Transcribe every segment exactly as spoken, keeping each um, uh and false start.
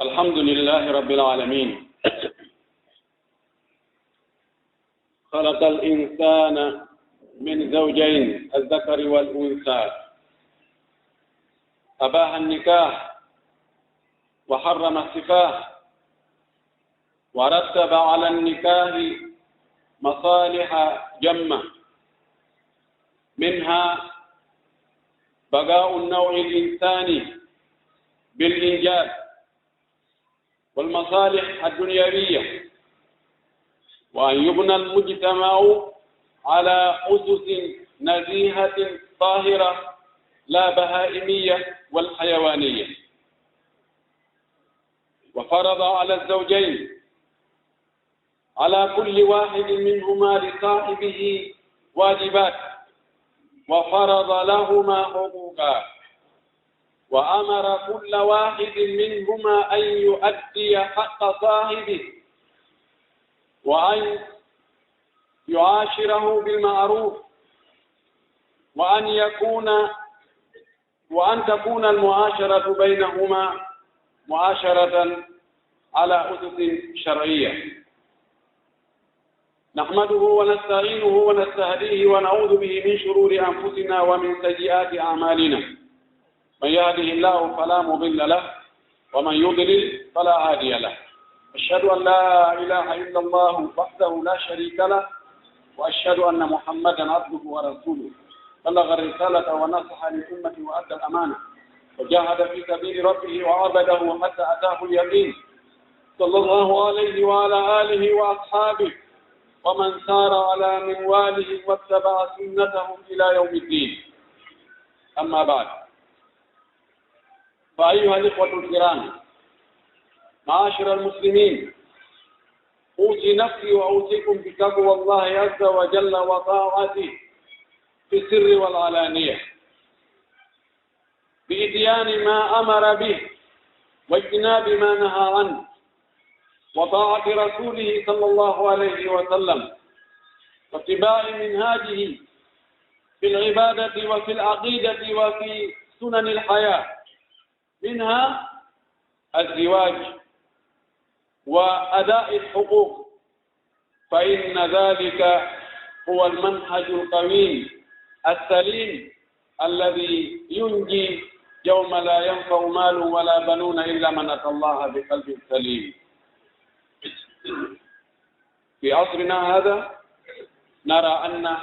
الحمد لله رب العالمين. خلق الإنسان من زوجين، الذكر والأنثى. أباح النكاح وحرم السفاح، ورتب على النكاح مصالح جمة، منها بقاء النوع الإنساني بالإنجاب، والمصالح الدنيوية، وأن يبنى المجتمع على أسس نزيهة طاهرة لا بهائمية ولا حيوانية. وفرض على الزوجين، على كل واحد منهما لصاحبه واجبات، وفرض لهما حقوقا، وأمر كل واحد منهما أن يؤدي حق صاحبه، وأن يعاشره بالمعروف، وأن يكون وأن تكون المعاشرة بينهما معاشرة على أسس شرعية. نحمده ونستعينه ونستهديه ونعوذ به من شرور أنفسنا ومن سيئات أعمالنا. من يهده الله فلا مضل له، ومن يضلل فلا هادي له. أشهد أن لا إله إلا الله وحده لا شريك له، وأشهد أن محمدا عبده ورسوله. بلغ الرسالة ونصح للأمة وأدى الأمانة، وجاهد في سبيل ربه وعبده حتى أتاه اليقين. صلى الله عليه وعلى آله وأصحابه ومن سار على منوالهم واتبع سنتهم إلى يوم الدين. أما بعد، فأيها الإخوة الكرام، معاشر المسلمين، أوصي نفسي وأوصيكم بتقوى الله عز وجل وطاعته في السر والعلانية، بإتيان ما أمر به واجتناب ما نهى عنه، وطاعة رسوله صلى الله عليه وسلم، واتباع منهاجه في العبادة وفي العقيدة وفي سنن الحياة، منها الزواج وأداء الحقوق، فإن ذلك هو المنهج القويم السليم الذي ينجي يوم لا ينفع مال ولا بنون إلا من أتى الله بقلب سليم. في عصرنا هذا نرى أن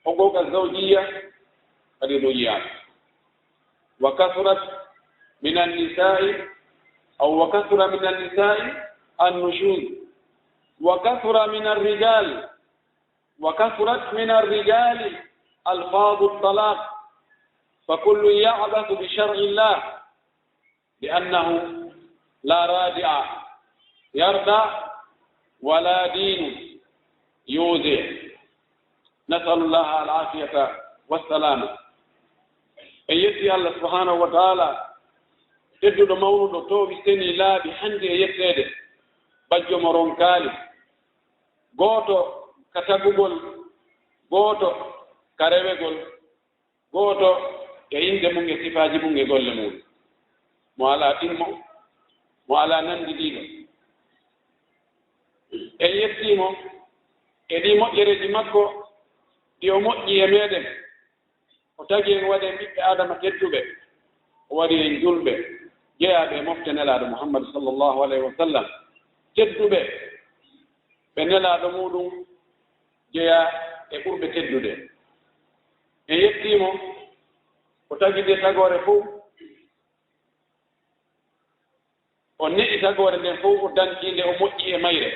حقوق الزوجية قد ضيعت، وكثرت من النساء، أو وكثر من النساء النشوز، وكثر من الرجال، وكثرت من الرجال ألفاظ الطلاق، فكل يعبث بشرع الله، لأنه لا رادع يرضع ولا دين يوزع. نسأل الله العافية والسلامة. En yetti Allah subhanahu wa ta'ala, tedduɗo mawnuɗo, toowi seni laaɓi hande e yetteede, bajjo mo ronkaali, gooto ka tagugol, gooto ka rewegol, gooto e innde mum e sifaaji mum e golle mum, mo alaa ɗimmo, mo alaa nanndidiiɗo. En yettii mo e ɗii moƴƴereeji makko ɗi o moƴƴi e meeɗen. O tagi en waɗen ɓiɓɓe Aadama tedduɓe, o waɗi en julɓe jeyaaɓe e mofte Nelaaɗo Muhammad sallallahu alayhi wa sallam, tedduɓe ɓe Nelaaɗo muɗum jeyaa e ɓurɓe teddude. En yettii mo, o tagi nde tagoore fof, o ne'i tagoore nden fof, o danki nde, o moƴƴi e mayre.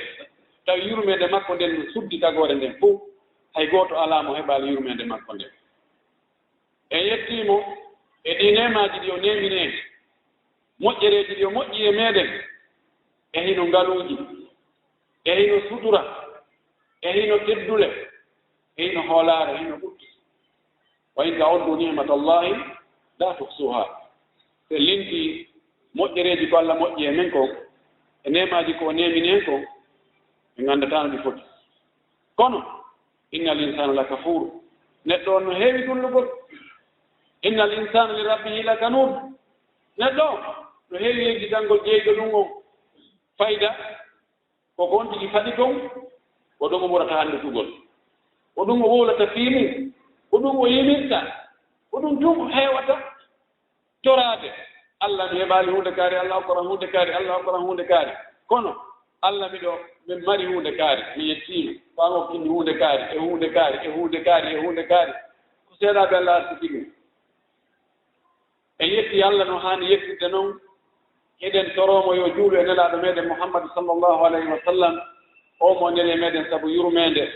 Tawi yurmeende makko nden no suddi tagoore nden fof, hay gooto alaa mo heɓaali yurmeende makko nden. En yettii mo e ɗii neemaaji ɗi o neemini en, moƴƴereeji ɗi o moƴƴi e meeɗen, e hino ngaluuji, e hino sutura, e hino teddule, e hino hoolaare, e hino ɓurti. وإن تعدوا نعمة الله لا تحصوها. So en lintii moƴƴereeji ko Allah moƴƴi e men kon, e neemaaji ko o neemini en kon, en anndataa no ɗi foti. Kono, إن الإنسان لكفور. Neɗɗo on no heewi dullugol. إن الإنسان لربه لكنود. Neɗɗo on No heewi yejjitangol jeyɗo ɗum on fayda, ko ko on tigi faɗi kon, ko ɗum o ɓurata hannditugol. Ko ɗum o wowlata fii mum, ko ɗum o yimirta, ko ɗum tun heewata toraade. Alla mi heɓaali huunde kaari, Alla okkoran huunde kaari, Alla okkoran huunde kaari. Kono Alla miɗo, min mari huunde kaari, mi yettiima. Ko an okkinmi huunde kaari, e huunde kaari, e huunde kaari, e huunde kaari. Ko seeɗaaɓe Alla arsiki ɗum. En yetti Alla no haani yettirde non. Eɗen toroo mo yo juulu e Nelaaɗo meɗen Muhammad sallallahu alayhi wa sallam, o mo neli e meɗen sabu yurmeende.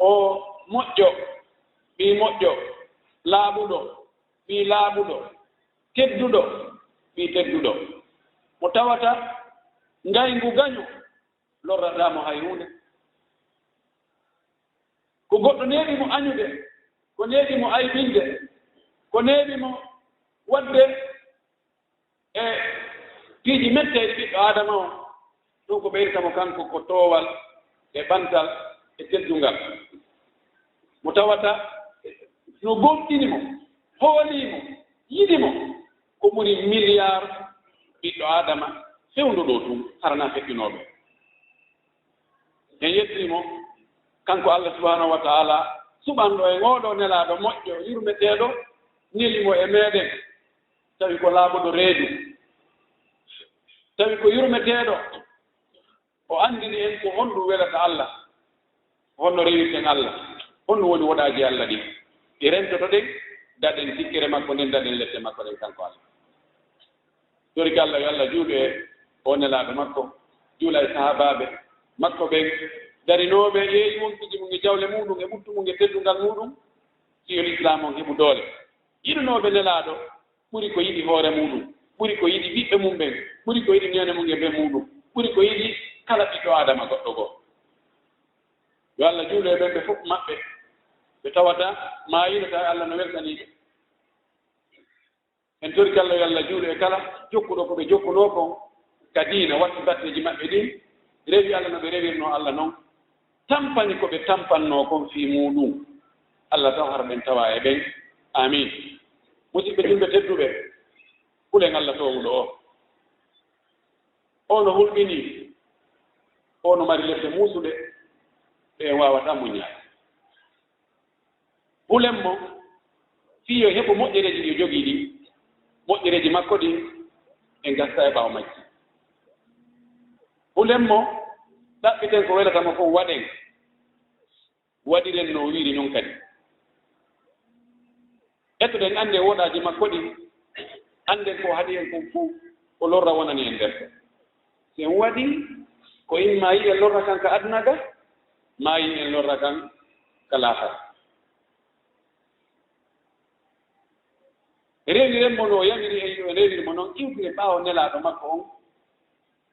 O moƴƴo, ɓii moƴƴo, laaɓuɗo, ɓii laaɓuɗo, tedduɗo, ɓii tedduɗo. Mo tawata ngayngu gaño lorrataa mo hay huunde. Ko goɗɗo neeɓi mo añude, ko neeɓi mo aybinde, ko neeɓi mo waɗde e piiji metteeɗi ɓiɗɗo Aadama on, ɗum ko ɓeynta mo kanko ko toowal e ɓantal e teddungal. Mo tawata no gomɗini mo, hoolii mo, yiɗi mo, ko ɓuri miliyaar ɓiɗɗo Aadama fewndo ɗoo tun, hara na feƴƴunooɓe. En yettii mo, kanko Alla subhanahu wa ta'ala, suɓanɗo en oo ɗoo nelaaɗo moƴƴo, yurmeteeɗo, neli mo e meɗen, tawi ko laaɓuɗo reedu, tawi ko yurmeteeɗo, o anndini en ko honɗum welata Alla, honno rewirten Alla, honɗum woni woɗaaji Alla ɗin. Ɗi rentoto ɗen, daɗen tikkere makko nden, daɗen lette makko ɗen kanko Alla. Torike Alla, yo Alla juulu e oo nelaaɗo makko, juula e sahaabaaɓe makko ɓen, darinooɓe yeeyi wonkiji mum e jawle muɗum e ɓuttu mum e teddungal muɗum, fii yo Lislaam on heɓu doole. Yiɗunooɓe nelaaɗo ɓuri ko yiɗi hoore muɗum, ɓuri ko yiɗi ɓiɓɓe mum ɓen, ɓuri ko yiɗi neene mum e ben muɗum, ɓuri ko yiɗi kala ɓiɗɗo Aadama goɗɗo goo. Yo Alla juulu e ɓen ɓe fof maɓɓe, ɓe tawata maayiino tawi Alla no weltanii ɓe. En torike Alla yo Alla juulu e kala jokkuɗo ko ɓe jokkunoo kon ka diina, watti batteeji maɓɓe ɗin, rewi Alla no ɓe rewirnoo Alla non, tampani ko ɓe tampannoo kon fii muuɗum. Alla taw hara ɓen tawaa e ɓen. Aamiin. Musidɓe julɓe tedduɓe, hulen Alla toowuɗo oo. Oo no hulɓinii, oo no mari lepte muusuɗe, ɗe en waawataa muññaade. Hulen mo, fii yo heɓu moƴƴereeji ɗi o jogii ɗin, moƴƴereeji makko ɗin, en gasta e ɓaawo majji. Hulen mo, ɗaɓɓiten ko welata mo fof waɗen, waɗiren no o wiiri non kadi. Etoɗen annden woɗaaji makko ɗin, annden ko o haɗi en kon fof, ko lorra wonani en nder. Si en waɗii, ko imma yi'en lorra kan ka aduna ga, maa yi'en lorra kan ka laahara. Rewiren mo no o yamiri en yo en rewir mo non, iwtiren ɓaawo nelaaɗo makko on,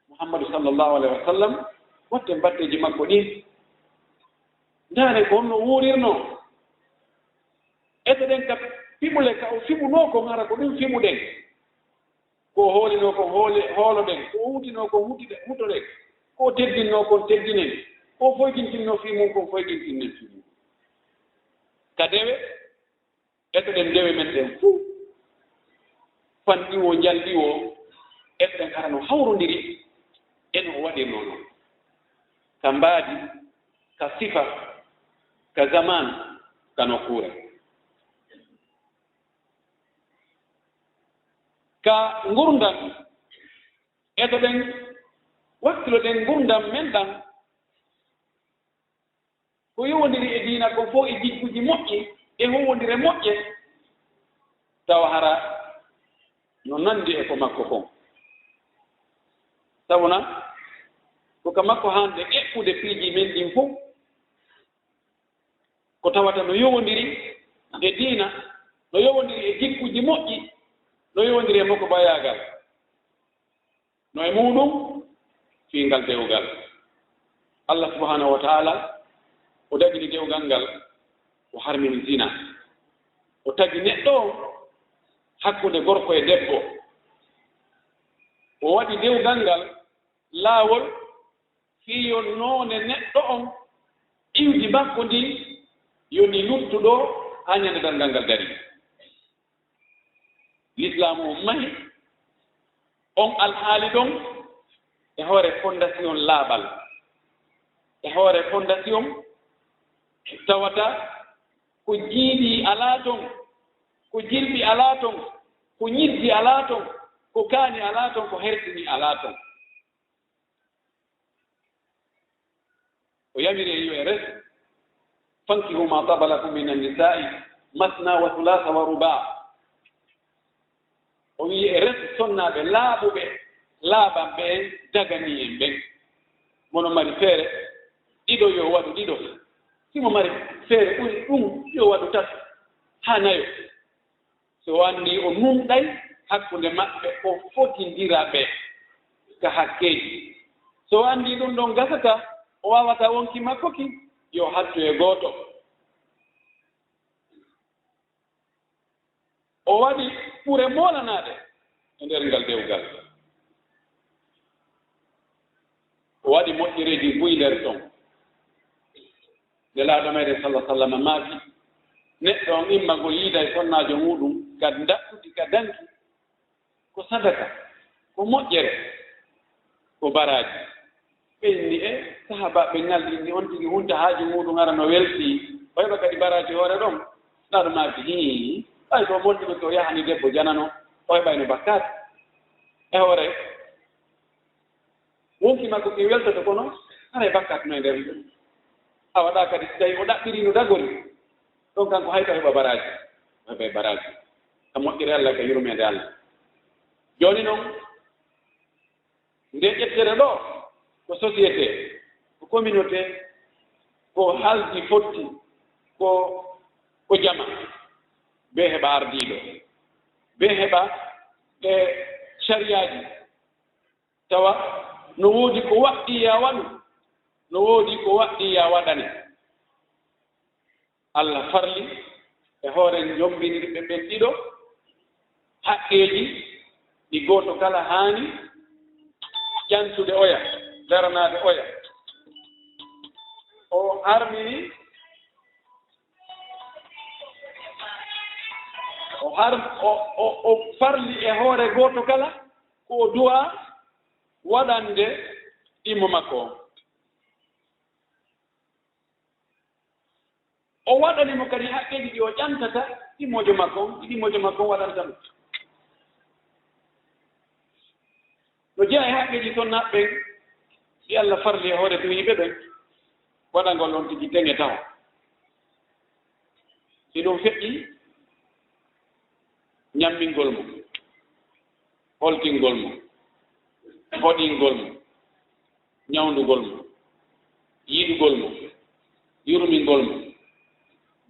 Muhammadu sallallahu alayhi wa sallam, watten batteeji makko ɗin. Ndaaren ko honno o wuurirnoo. Etoɗen ka fiɓule ka o fiɓunoo kon, hara ko ɗum fiɓuɗen. Ko o hoolinoo kon hoole-, hooloɗen, ko o hutinoo kon hutide-, hutoɗen, ko o teddinnoo kon teddinen, ko o foygintinnoo fii mum kon foygintinnen fii mum. Ka dewe, etoɗen dewe men ɗen fuu, fanɗi woo, njalɗi woo, etoɗen hara no hawrondiri e no o waɗirnoo non. Ka mbaadi, ka sifa, ka zaman, ka nokkuure. Ka ngurndan, etoɗen wakkiloɗen ngurndan men ɗan, ko yowondiri e diina kon fof e jikkuuji moƴƴi, e huuwondire moƴƴe, tawa hara no nanndi e ko makko kon. Sabu na, ko ka makko haanɗen eɓɓude piiji men ɗin fof, ko tawata no yowondiri e diina, no yowondiri e jikkuuji moƴƴi, no yowondiri e mokobayaagal. No e muuɗum fii ngal dewgal. Allah subhanahu wa ta'ala o dagini dewgal ngal, o harmini zina. O tagi neɗɗo on hakkunde gorko e debbo. O waɗi dewgal ngal laawol fii yo noone neɗɗo on, iwdi makko ndin, yo ndi luttu ɗoo haa ñande darngal ngal darii. Lislaamu on mahi On alhaali ɗon e hoore fondasiyon laaɓal, e hoore fondasiyon tawata ko jiiɗi alaa ton, ko jilɓi alaa ton, ko ñiddi alaa ton, ko kaani alaa ton, ko hertini alaa ton. O yamiri en yo en resu. Fankihu ma taba lakum min annisai masna wa thulatha wa ruba. O wi'i en resu sonnaaɓe laaɓuɓe, laaɓanɓe en daganii en ɓen. Mo no mari feere ɗiɗo yo waɗu ɗiɗo. Si mo mari feere ɓuri ɗum yo waɗu tato haa nayo. So o anndii o nunɗay hakkunde maɓɓe, o fotindira ɓe ka hakkeeji. So o anndii ɗum ɗon gasata, o waawataa wonki makko ki, yo hattu e gooto. O waɗi ɓure moolanaaɗe e nder ngal dewgal. O waɗi moƴƴereeji buy nder ton. Nelaaɗo meɗen salla sallam maaki, neɗɗo on immagol yiida e sonnaajo muuɗum ka ndaɗɗudi, ka danki, ko sadaka, ko moƴƴere, ko baraaji. Ɓe inni e sahaabaaɓe ngal inni on tigi hunta haaju muuɗum ara no weltii, o heɓa kadi baraaji hoore ɗon. Nelaaɗo maaki, hii, ɓay ko moƴƴude to yahani debbo janano, o heɓayno bakkaat e hoore wonki makko ki weltoto, kono haray bakkat no e nder ɗum. A waɗa kadi, si tawi o ɗaɓɓiri no dagori, ɗon kanko hay to heɓa baraaji, o heɓa baraaji. Ka moƴƴere Allah, ka yurmeende Allah. Jooni non, nde ƴettere ɗo, ko société, ko communauté, ko haldi fotti, ko, ko jama. Be heɓa ardiiɗo, be heɓa e sariyaaji. Tawa no woodi ko waɗɗii ya waɗu, no woodi ko waɗɗii ya waɗane. Allah farli e hoore jombinirɓe ɓen ɗiɗo haqqeeji ɗi gooto kala haani ƴantude oya, daranaade oya. O harmini, o har-, o, o, o farli e hoore gooto kala ko o duwaa waɗande ɗimmo makko on. O waɗani mo kadi haqqeeji ɗi o ƴantata ɗimmoojo makko on, ɗi ɗimmoojo makko on waɗanta mo. No jeyaa e haqqeeji sonnaaɓe ɓen ɗi Allah farli e hoore duhiiɓe ɓen, waɗangol on tigi teŋe taho. Si ɗum feƴƴi, ñammingol mo, holtingol mo, hoɗingol mo, ñawndugol mo, yiɗugol mo, yurmingol mo,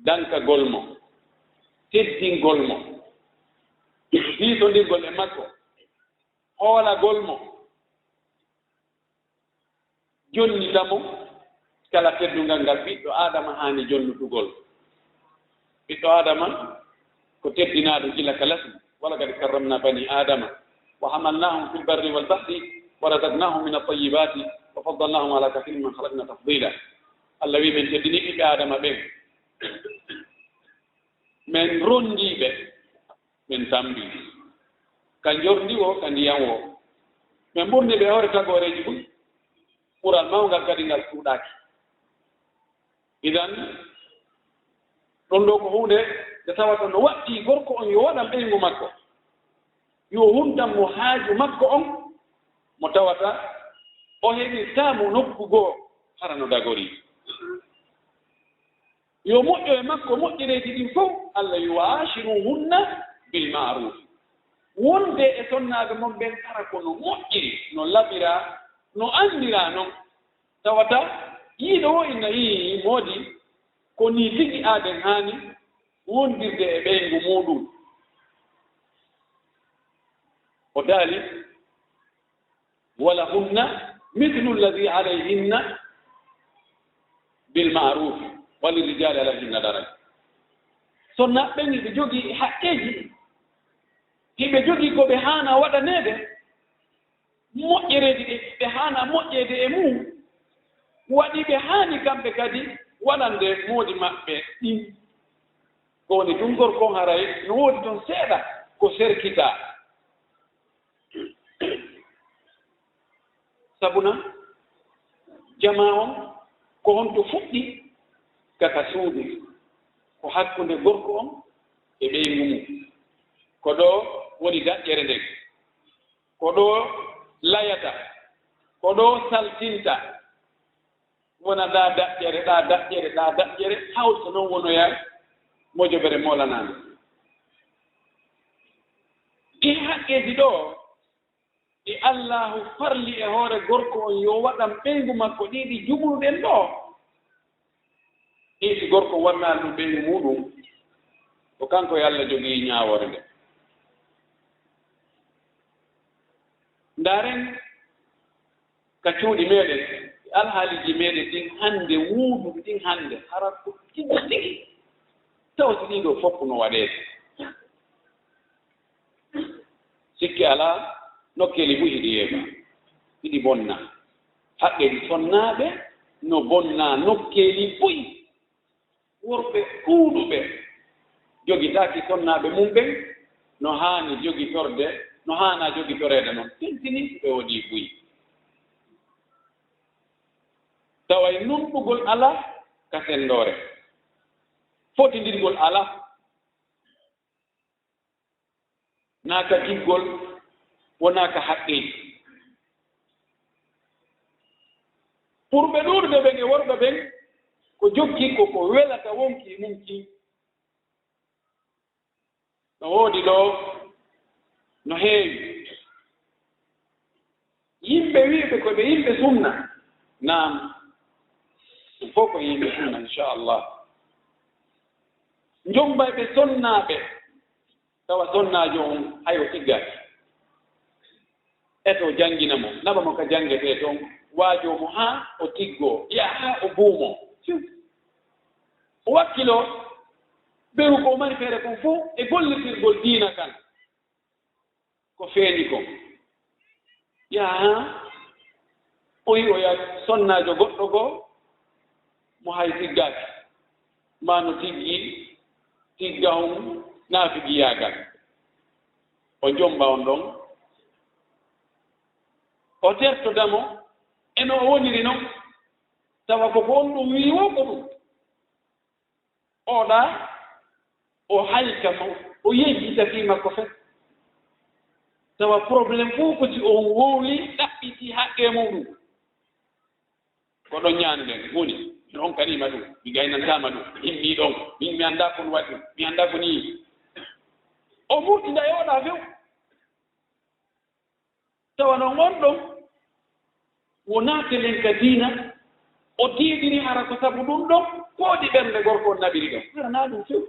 dankagol mo, teddingol mo, diisondirgol e makko, hoolagol mo, jonnita mo kala teddungal ngal ɓiɗɗo Aadama haani jonnutugol. Ɓiɗɗo Aadama ko teddinaaɗo gila ka lasli. ولقد كرمنا بني آدم وحملناهم في البر والبحر ورزقناهم من الطيبات وفضلناهم على كثير ممن خلقنا تفضيلا. Allah wi'i, men teddini ɓiɓɓe Aadama ɓen, men ronndii ɓe, men tambi ka njorndi woo, ka ndiyan woo. Men ɓurni ɓe hoore tagooreeji buy, ɓural mawngal kadi ngal ɗuuɗaaki. Idan, ɗon ɗoo ko huunde nde tawata no waɗɗii gorko on yo waɗan ɓeyngu makko, yo huntan mo haaju makko on, mo tawata o heɓirtaa mo nokku goo hara no dagorii. Yo moƴƴo e makko moƴƴereeji ɗin fow, Allah wi, "Wa ashiruhunna bil ma'ruf." Wonde e sonnaaɓe mon ɓen hara ko no moƴƴiri, no laɓiraa, no anndiraa non. Tawata yiiɗo o inna, ii, moodi, ko nii tigi aaden haani wondirde e ɓeyngu muuɗum. O daali, "Walahunna mithlu alladhi alayhinna bil ma'ruf, wa lirrijali alayhinna daraja." Sonnaaɓe ɓen hiɓe jogii haqqeeji, hiɓe jogii ko ɓe haana waɗaneede, moƴƴereeji ɗi ɓe haana moƴƴeede e mum, waɗi ɓe haani kamɓe kadi waɗande moodi maɓɓe ɗin. Ko woni tun gorko on haray no woodi ton seeɗa ko serkitaa. Sabuna, jamaa on, ko honto fuɗɗi? Ka ka suudu, ko hakkunde gorko on e ɓeyngu mum. Ko ɗoo woni daƴƴere nden. Ko ɗoo layata. Ko ɗoo saltinta. Wona ɗaa daƴƴere, ɗaa daƴƴere, ɗaa daƴƴere, hawta non wonoya mojobere moolanaande. Ɗii haqqeeji ɗoo, ɗi Allaahu farli e hoore gorko on yo waɗan ɓeyngu makko, ɗii ɗi jumruɗen ɗoo, ɗii si gorko on waɗnaali ɗum ɓeyngu muuɗum, ko kanko e Alla jogii ñaawoore nden. Ndaaren ka cuuɗi meeɗen, alhaaliiji meeɗen ɗin hannde, wuuduɗi ɗin hannde, hara ko tigi tigi. Taw si ɗii ɗoo fof no waɗeede. Sikke alaa, nokkeeli buy hiɗi yeeɓa, hiɗi bonna. Haqqeeji sonnaaɓe no bonna nokkeeli buy. Worɓe ɗuuɗuɓe jogitaaki sonnaaɓe mum ɓen no haani jogitorde, no haanaa jogitoreede non. Tentini ɓe woodii buy. Taway nunɗugol alaa ka senndoore. Fotindirgol alaa. Naa ka giggol, wonaa ka haqqeeji. Ɓurɓe ɗuuɗude ɓen e worɓe ɓen, ko jokki ko ko welata wonkii mum kin. No woodi ɗoo, no heewi. Yimɓe wi'uɓe ko ɓe yimɓe sunna. Naam, ɗum fof ko yimɓe sunna, inchallah. Njombayɓe sonnaaɓe, tawa sonnaajo on hay o tiggaaki. Eto janngina mo, naɓa mo ka janngetee ton, waajoo mo haa o tiggoo, yaha haa o buumoo. O wakkiloo, ɓeru ko o mari feere kon fof e gollitirgol diina kan. Ko feeñi kon. Yaha, o yi'oya sonnaajo goɗɗo goo, mo hay tiggaaki, maa no tiggi, tigga on naafigiyaagal. O jomba on ɗon. O tertoda mo, e no o woniri non, tawa ko ko on ɗum wi'i woo ko ɗum. Oɗa, o hayka mo, o yejjita fii makko fes. Tawa problème fof ko si on wowli, ɗaɓɓiti haqqee muɗum. Ko ɗon ñaanduɗen woni, mi ronkaniima ɗum, mi gaynantaama ɗum, mi immii ɗon, min mi anndaa ko ɗum waɗi ɗum, mi anndaa ko nii. O murtida e oɗa few. Tawa non on ɗon wonaa telen ka diina, o tiiɗiri hara ko sabu ɗum ɗon, pooɗi ɓernde gorko on naɓiri ɗon. Hara naa ɗum few.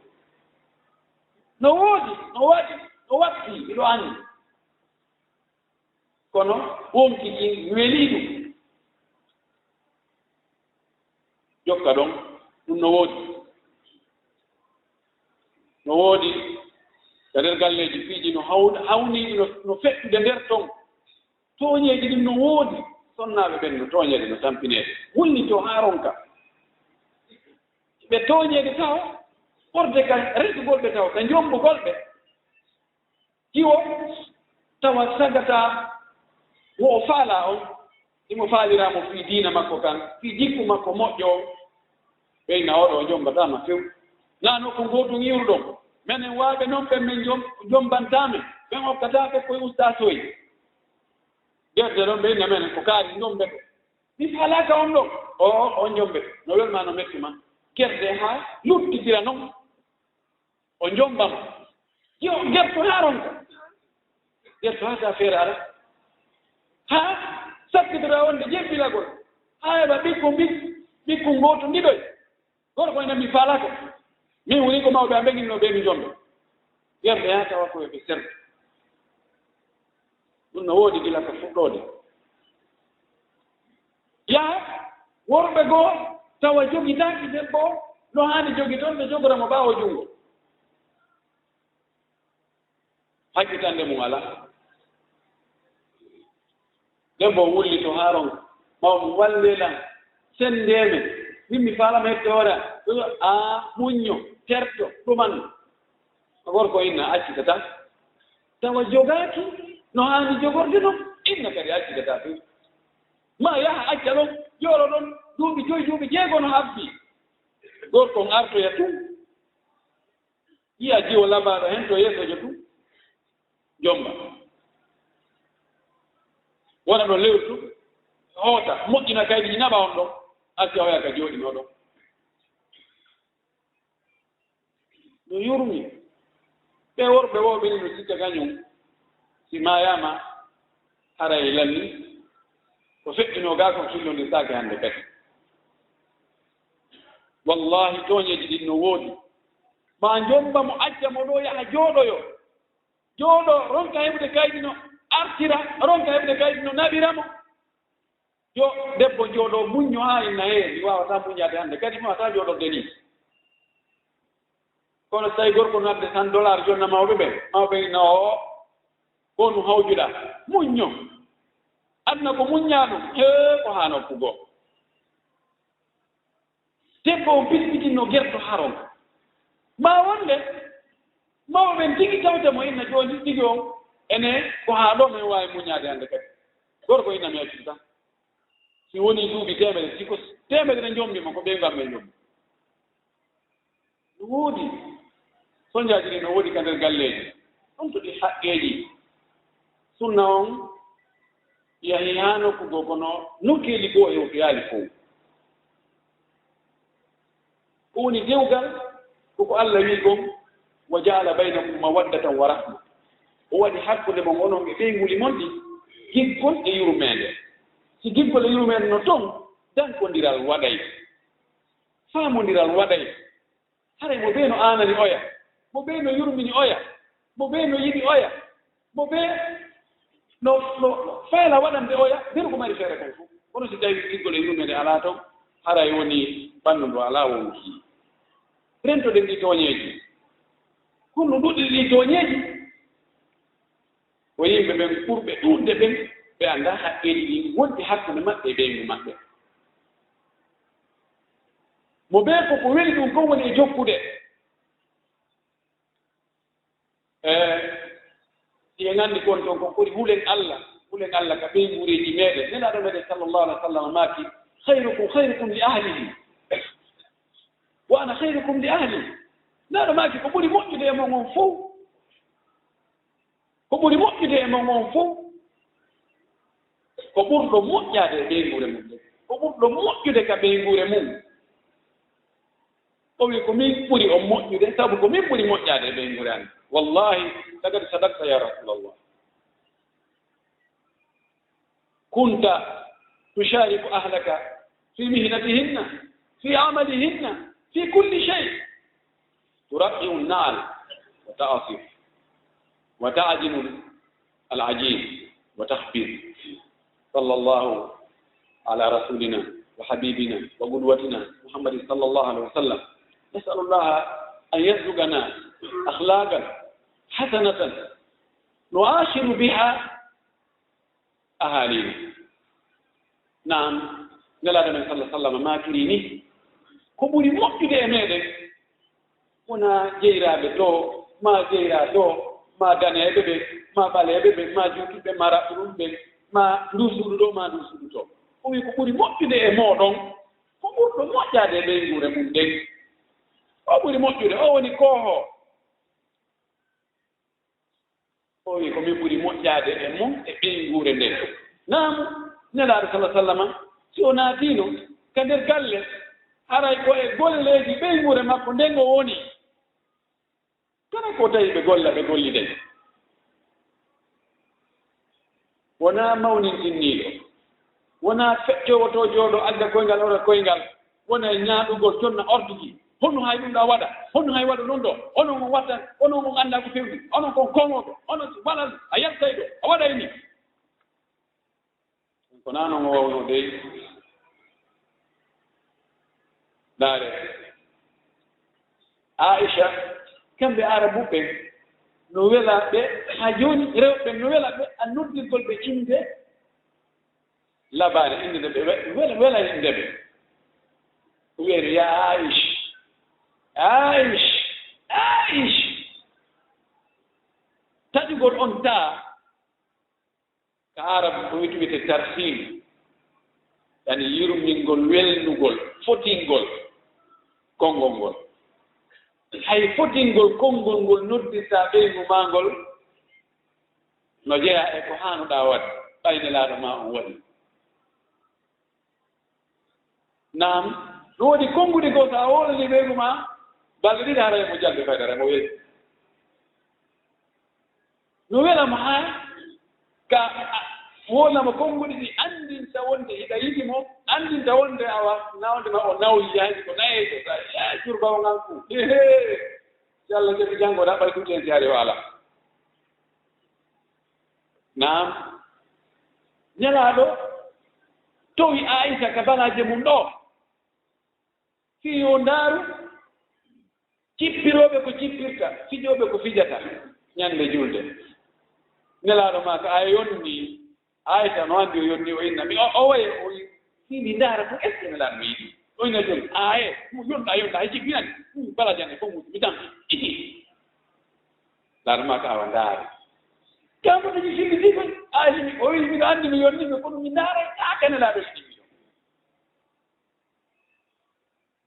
No woodi, no waɗi, no watti, miɗo anndi. Kono wonki kin welii ɗum. Jokka ɗon, ɗum no woodi. No woodi ka nder galleeji piiji no haw-, hawniiɗi no, no feƴƴude nder ton. Tooñeeji ɗin no woodi. Sonnaaɓe ɓen no tooñeede, no tampineede. Wulnitoo haa ronka. Ɓe tooñeede taho, ɓorde ka resugol ɓe taho, ka njombugol ɓe. Hiwo tawa sagata wo o faalaa on, himo faalira mo fii diina makko kan, fii jikku makko moƴƴo. Ɓeyna oɗo o jombataama few. Naa nokku ngootu ŋiwruɗon. Menen waawɓe non ɓen men jom-, jombantaa men. Ɓen okkataa ɓe koye ustaasooji. Gerte ɗon ɓeyna menen ko kaari njombete. Mi faalaaka on ɗon. O, o, on jombete. No welma, no metti ma. Gerte haa luttitira non. O jomba mo. Yo, gerto haa ronka. Gerto haa ta feere ara. Haa sakkitira wonde jebbilagol. Haa heɓa ɓikkun, ɓik-, ɓikkun gooto ndiɗoy. Gorko ina mi faalaka. Min woni ko mawɓe am ɓe ginno ɓe mi jomba. Gerto haa tawa ko ɓe serta. Ɗum no woodi gila ka fuɗɗoode. Yaha, worɓe goo tawa jogitaaki debbo no haani jogitorde, jogora mo ɓaawo junngo. Hakkitande mum alaa. Debbo wullito haa ronka, mawɗum wallee lan, senndee men, min mi faalama hette hoore am. Ɗum, aa, muñño, terto, ɗumanno. Gorko inna accitata. Tawa jogaaki no haani jogorde non, inna kadi accitata few. Ma yaha acca ɗon, jooɗo ɗon, duuɓi joy, duuɓi jeego no habbi. Gorko on artoya tun, yiya jiwo labaaɗo hen to yeesojo tun, jomba. Wona ɗon lewru tun, hoota, moƴƴina kaydi, naɓa on ɗon, acca oya ka jooɗinoo ɗon. No yurmi. Ɓe worɓe woo ɓeni no sikka kañum, si maayaama, haray lanni, ko feƴƴinoo gaa kon fillondirtaake hannde kadi. Wallaahi, tooñeeji ɗin no woodi. Maa njomba mo, acca mo ɗoo, yaha jooɗoyo. Jooɗoo, ronka heɓude kaydi no artira, ronka heɓude kaydi no naɓira mo. Yo debbo jooɗo muñño haa inna, "Hee, mi waawataa muññaade hannde, kadi mi waawataa jooɗorde nii." Kono so tawii gorko no adde cent dollars jonna mawɓe ɓen, mawɓe inna, "Oo, ko honɗum hawjuɗaa? Muñño. Aduna ko muññaa ɗum, hee, ko haa nokku goo." Debbo on pispitinno gerto haron. Maa wonde mawɓe ɓen tigi tawta mo inna jooni tigi on, ene ko haa ɗoo men waawi muññaade hannde kadi. Gorko inna mi accita. Si wonii duuɓi teemedere, si ko teemedere njombi mo, ko ɓeyngu am men njombi. No woodi. Soñjaaji ɗin no woodi ka nder galleeji. Ɗum to ɗi haqqeeji. Sunna on yahi haa nokku goo, kono nokkeeli goo hewtoyaali fow. Ko woni dewgal, ko ko Allah wi'i kon, "Wa ja'ala baynakum mawaddatan wa rahma." O waɗi hakkunde mon onon e ɓeynguuli mon ɗin giggol e yurmeende. Si giggol e yurmeende no ton, dankondiral waɗay, faamondiral waɗay. Haray mo bee no aanani oya, mo bee no yurmini oya, mo bee no yiɗi oya, mo bee no, no, no faala waɗande oya, nder ko mari feere kon fof. Kono si tawii giggol e yurmeende alaa ton, haray woni ɓanndu ndu alaa wonki. Rentoɗen ɗi tooñeeji. Kono no ɗuɗɗi ɗi tooñeeji. Ko yimɓe ɓen ɓurɓe ɗuuɗde ɓen, ɓe anndaa haqqeeji ɗin wonɗi hakkunde maɓɓe e ɓeyngu maɓɓe. Mo bee ko ko weli ɗum kon woni e jokkude. E, si en anndi kon ton ko ɓuri hulen Allah, hulen Allah ka ɓeynguureeji meeɗen. Nelaaɗo meeɗen sallallahu alaihi wa sallam maaki, "Khairukum khairukum li ahlihi. Wa ana khairukum li ahli." Nelaaɗo maaki, ko ɓuri moƴƴude e mon on fow, ko ɓuri moƴƴude e mon on fow, ko ɓurɗo moƴƴaade e ɓeynguure mum. Ko ɓurɗo moƴƴude ka ɓeynguure mum. O wi, "Ko min ɓuri on moƴƴude, sabu ko min ɓuri moƴƴaade e ɓeynguure an." Wallahi, laqad sadaqta ya Rasulallah. كنت تشارك أهلك في مهنتهن، في عملهن، في كل شيء. ترقع النعل وتعصف وتعجن العجين وتخبز. صلى الله على رسولنا وحبيبنا وقدوتنا محمد صلى الله عليه وسلم. نسأل الله أن يرزقنا أخلاقا حسنة نعاشر بها أهالينا. Naam, Nelaaɗo men sallallahu alaihi wasallam maakiri ni, ko ɓuri moƴƴude e meɗen, wonaa jeyraaɓe to, maa jeyraa to, maa daneeɓe ɓe, maa ɓaleeɓe ɓe, maa juutɓe ɓe, maa raɓɓuɗuɓe ɓe, maa ndu suudu ɗo, maa ndu suudu to. O wi ko ɓuri moƴƴude e mooɗon, ko ɓurɗo moƴƴaade e ɓeynguure mum nden. O ɓuri moƴƴude, o woni koohoo. O wi ko min ɓuri moƴƴaade e mum e ɓeynguure nden. Naamu, Nelaaɗo sallallahu alaihi wasallam, si o naatiino ka nder galle, haray ko e golleeji ɓeynguure makko nden o woni. Kala ko tawi ɓe golla, ɓe golliday. Wonaa mawnintinniiɗo, wonaa feƴƴoowo to jooɗo adda koyngal, ora koyngal, wona e ñaaɗugol, jonna ordre ji. Honno hay ɗum ɗa waɗa? Honno hay waɗa ɗum ɗo? Onon on watta, onon on anndaa ko fewndi. Onon kon koŋooɓe, onon waɗan, a yaltay ɗo, a waɗay ni. Ko naa non o wawnoo dey. Ndaare. Aisha, kamɓe Arabuɓe no wela ɓe, haa jooni rewɓe no wela ɓe, a noddirgol ɓe innde labaare, innde nde ɓe we-, wela, wela innde ɓe. Ko wiyete, "Ya Aish, Aish, Aish." Taƴugol on taa, ka Arab ko wiyete tarhiim. Yani yurmingol, welnugol, fotingol konngol ngol. Hay fotingol konngol ngol noddirta ɓeyngu maa ngol no jeyaa e ko haanuɗaa waɗde, ɓay Nelaaɗo maa on waɗi. Naam, no woodi konnguɗi goo, so a wowlanii ɓeyngu maa, balɗe ɗiɗi haray mo jalbi fayda, haray mo weli. No wela mo haa ka, a, wowlana mo konnguɗi ɗi anndinta wonde hiɗa yiɗi mo, anndinta wonde awa nawde ma o nawyi, yaani ko nayeejo, sa, ya, jurbawo nganku. He, he. Si Allah jaɓi janngo, ɗa ɓay ɗum en si ari o alaa. Naam. Nelaaɗo towi Aaysa ka balaaje mum ɗoo. Fii yo ndaaru cippirooɓe ko cippirta, fijooɓe ko fijata ñande julde. Nelaaɗo maa ka a yonni, Aaysa no anndi o yonni, o inna mi, o, o waye, o yi-, fii mi ndaara ko est-ce que Nelaaɗo mi yiɗi. O inna jooni, aaye, mo yonɗa, yonɗa, hay jigginani. Hmm, bala jande, fof mi tampi, iti. Nelaaɗo maa ka awa ndaari. Kambo dañi filli ɗi koy, aaye, mi, o yi, miɗo anndi mi yonni mi, kono mi ndaara, aa, ka Nelaaɗo yiɗi mi.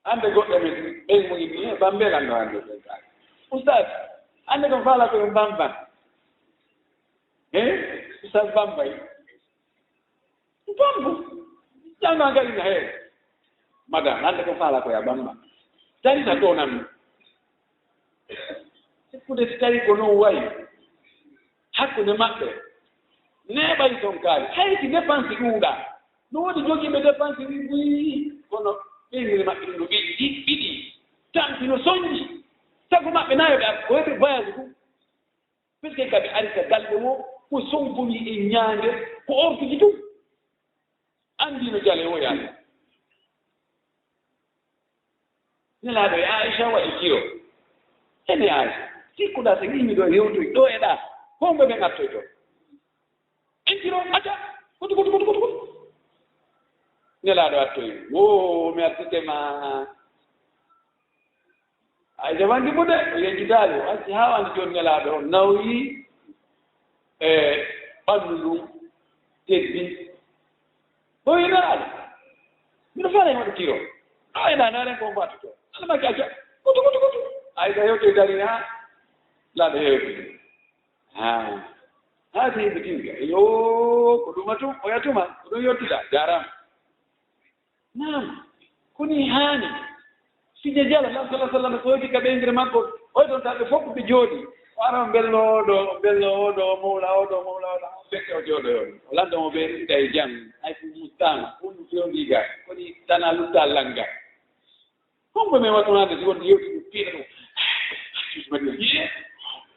Hannde goɗɗo men, ɓen mo inni, e Bambey lan ɗo hannde ɓen kaari. Oustaz, hannde ko faala ko ɓe Bamban. He? Oustaz Bambay. Bambu. Janngo an kadi na he. Madame, hannde ko faala ko ya Bamba. Tari sa to nan. Sikkude si tawi ko non wayi. Hakkunde maɓɓe. Neeɓay ton kaari. Hay si dépense ɗuuɗa. No woodi jogiiɓe dépense wi buy, kono ɓeynguure maɓɓe ɗum no ɓiɗi, ɓiɗi, tampi no sonji. Sago maɓɓe na yo ɓe ar-, ko heɓe voyage ɗum. Puisque ka ɓe ari ka galle wo, ko sonkoni e ñaande, ko ortuji ɗum. Anndi no jale wo yaade. Nelaaɗo e Aisha waɗi kiro. Ene Aisha, sikkuɗaa so yimɓe ɗo hewtoy ɗo e ɗa, ko mbo ɓe ŋattoy toon? En kiro, acca, kotu, kotu, kotu, kotu, kotu. Nelaaɗo attoy, wo, mi attike ma. Aisha wandi mo de, o yejjitaali, o acci haa wandi jooni Nelaaɗo, o nawyi e ɓanndu ndun, teddi. Ɗo e Nelaaɗo, miɗo faala e waɗu kiro. Ɗo e Nelaaɗo, ko mbaatu to. Alla makki acca, kotu, kotu, kotu. Aisha hewti dari haa, Nelaaɗo hewti. Haa. Haa si yimɓe tinga. Yo, ko ɗum a tum-, oya tuma, ko ɗum yottuɗa. Jaaraama. Naam, ko nii haani. Sije jala, Laamɗo sallallaahu alayhi wa sallam, so yewti ka ɓeynguure makko, oya toon tawa ɓe fof ɓe jooɗii. O ara o mbelno oo ɗo, o mbelno oo ɗo, o mawla oo ɗo, o mawla oo ɗo, haa o fekke o jooɗoyoo. O lannda mo ɓe ɗiɗa e jam, hay ko mustaama, ko ɗum fewndii ga, ko nii tan a lutta lannga. Hombo men waɗi ɗum hannde, si wonde yewti ɗum, piiɗa ɗum. Suusu men ɗum, yee,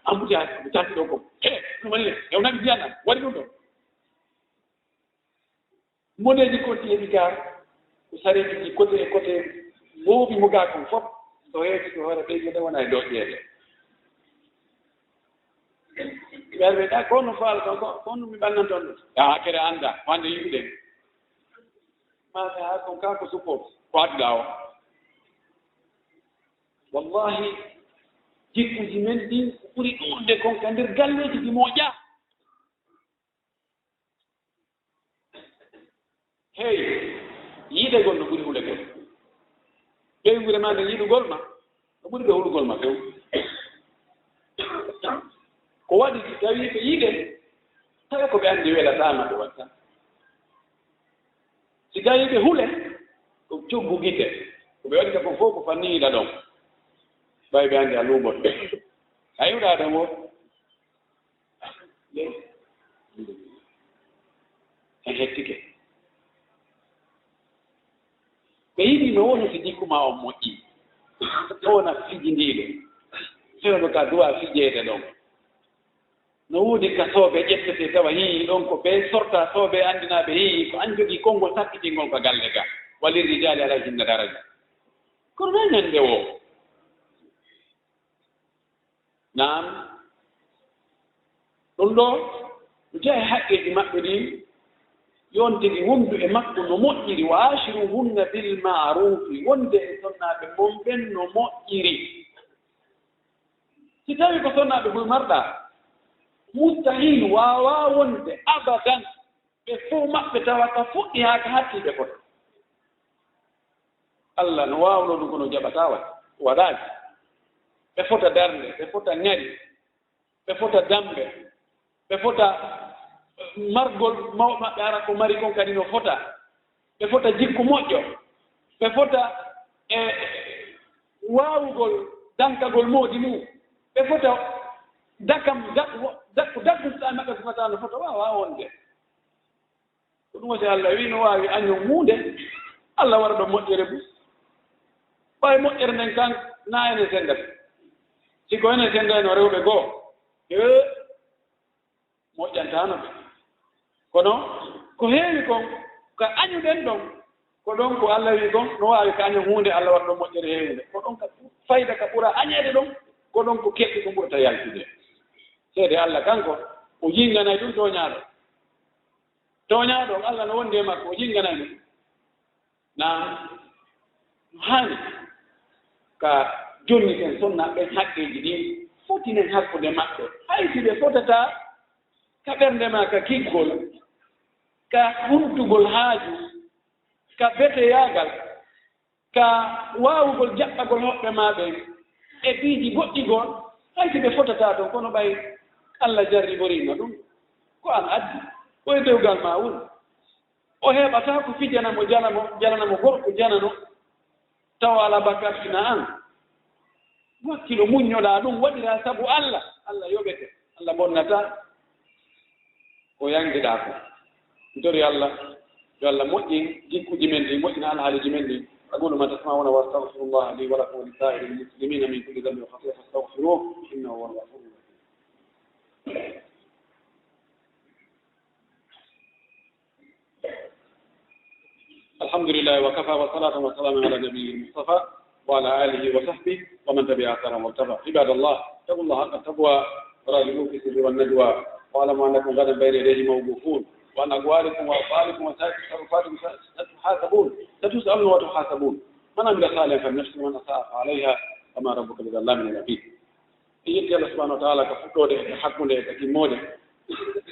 ambuti haa, mi tanti ɗo ko. He, ɗum waɗi le, e o naɓi ndiyan ɗan, waɗi ɗum ɗo. Moneeji konti heɓi gaar, ko sareetuji kote e kote, mooɓi mo gaa kon fof, so heewti ko hoore ɓeynguure wona e doƴƴeede. Ɓe ari ɓe, "Ah, ko honno faala ton ko, ko honno mi ɓannan ton ɗum?" Ah, kere annda, ko hannde yimɓe ɗen. Maa ka haa kon kaa ko support, ko adduɗaa o. Wallahi, jikkuuji men ɗin ko ɓuri ɗuuɗude kon ka nder galleeji ɗi moƴƴaa. Hey, yiɗegol no ɓuri hulegol. Ɓeynguure maa nden yiɗugol ma, no ɓuri ɓe hulugol ma few. Ko waɗi si tawii ɓe yiɗe, tawa ko ɓe anndi welataa ma ɓe watta. Si tawii ɓe hule, ko coggu gite. Ko ɓe waɗi ka ko fof ko fanniida ɗon. Ɓay ɓe anndi a luuɓoto. A yiɗaa ɗon o. En hettike. Ɓe yiɗi no woni si jikku maa on moƴƴi. O wona fijindiiɗo. Fewndo ka duwa fijeede ɗon. No woodi ka soobe ƴettete tawa hii ɗon ko ɓe sorta soobe anndinaaɓe hii ko an jogii konngol sakkitingol ka galle ga. Walirrijaali alayhinna daraja. Kono non ñande woo. Naam. Ɗum ɗo, no jeyaa e haqqeeji maɓɓe ɗin, yo on tigi wondu e makko no moƴƴiri, wa aashiruhunna bil ma'ruufi, wonde e sonnaaɓe mon ɓen no moƴƴiri. Si tawii ko sonnaaɓe buy marɗaa, mustahil, waawaa wonde abadan, ɓe fow maɓɓe tawa ka fuɗɗi haa ka hatti ɓe fota. Allah no waawno ɗum, kono jaɓataa waɗ-, waɗaaki. Ɓe fota darnde, ɓe fota ŋari, ɓe fota dammbe, ɓe fota margol maw-, maɓɓe ara ko mari kon kadi no fota. Ɓe fota jikku moƴƴo. Ɓe fota e waawugol dankagol moodi mum. Ɓe fota dakam, dak-, dakku, dakku sa maɓɓe fota no fota, waawaa wonde. Ko ɗum woni Allah wii no waawi añon huunde, Allah wara ɗon moƴƴere bus. Ɓay moƴƴere nden kan, na enen senndata. Si ko enen senndayno rewɓe goo, he, moƴƴantaano ɓe. Kono ko heewi kon, ka añuɗen ɗon, ko ɗon ko Allah wii kon, no waawi ka añon huunde, Allah wara ɗon moƴƴere heewunde. Ko ɗon ka fayda ka ɓura añeede ɗon, ko ɗon ko keɓɗi ko ɓurata yaltude. Seede Allah kanko, o yinnganay ɗum tooñaaɗo. Tooñaaɗo, Allah no wondi e makko, o yinnganay mo. Naam, no haani ka jonniten sonnaaɓe ɓen haqqeeji ɗin, fotinen hakkunde maɓɓe. Hay si ɓe fotataa ka ɓernde maa, ka kiggol, ka huntugol haaju, ka beteyaagal, ka waawugol jaɓɓagol hoɓɓe maa ɓen e piiji goɗɗi goo, hay si ɓe fotataa ton, kono ɓay Allah jarriborii ma ɗum, ko an addi, ko e dewgal maa woni. O heɓataa ko fijana mo, jana mo, janana mo gorko janano, tawa alaa bakkaatu sina an. Wakkilo, muññoɗaa ɗum, waɗiraa sabu Allah, Allah yoɓete, Allah bonnataa ko yanngiɗaa ko. Mi tori Allah, yo Allah moƴƴin jikkuuji men ɗin, moƴƴina alhaaliiji men ɗin. أقول ما تسمعون وأستغفر الله لي ولكم ولسائر المسلمين من كل ذنب وخطيئة فاستغفروه إنه هو الغفور الرحيم. الحمد لله وكفى وصلاة وسلاما على نبيه المصطفى وعلى آله وصحبه ومن تبع أثرهم واقتفى. عباد الله، اتقوا الله حق التقوى وراقبوه في السر والنجوى، واعلموا أنكم غدا بين يديه موقوفون، وعن أقوالكم وأفعالكم وسائر تصرفاتكم ستحاسبون، ستسألون وتحاسبون. من عمل صالحا فلنفسه ومن أساء فعليها وما ربك بظلام للعبيد. En yetti Allah subhanahu wa ta'ala ka fuɗɗoode e ka hakkunde e ka timmoode.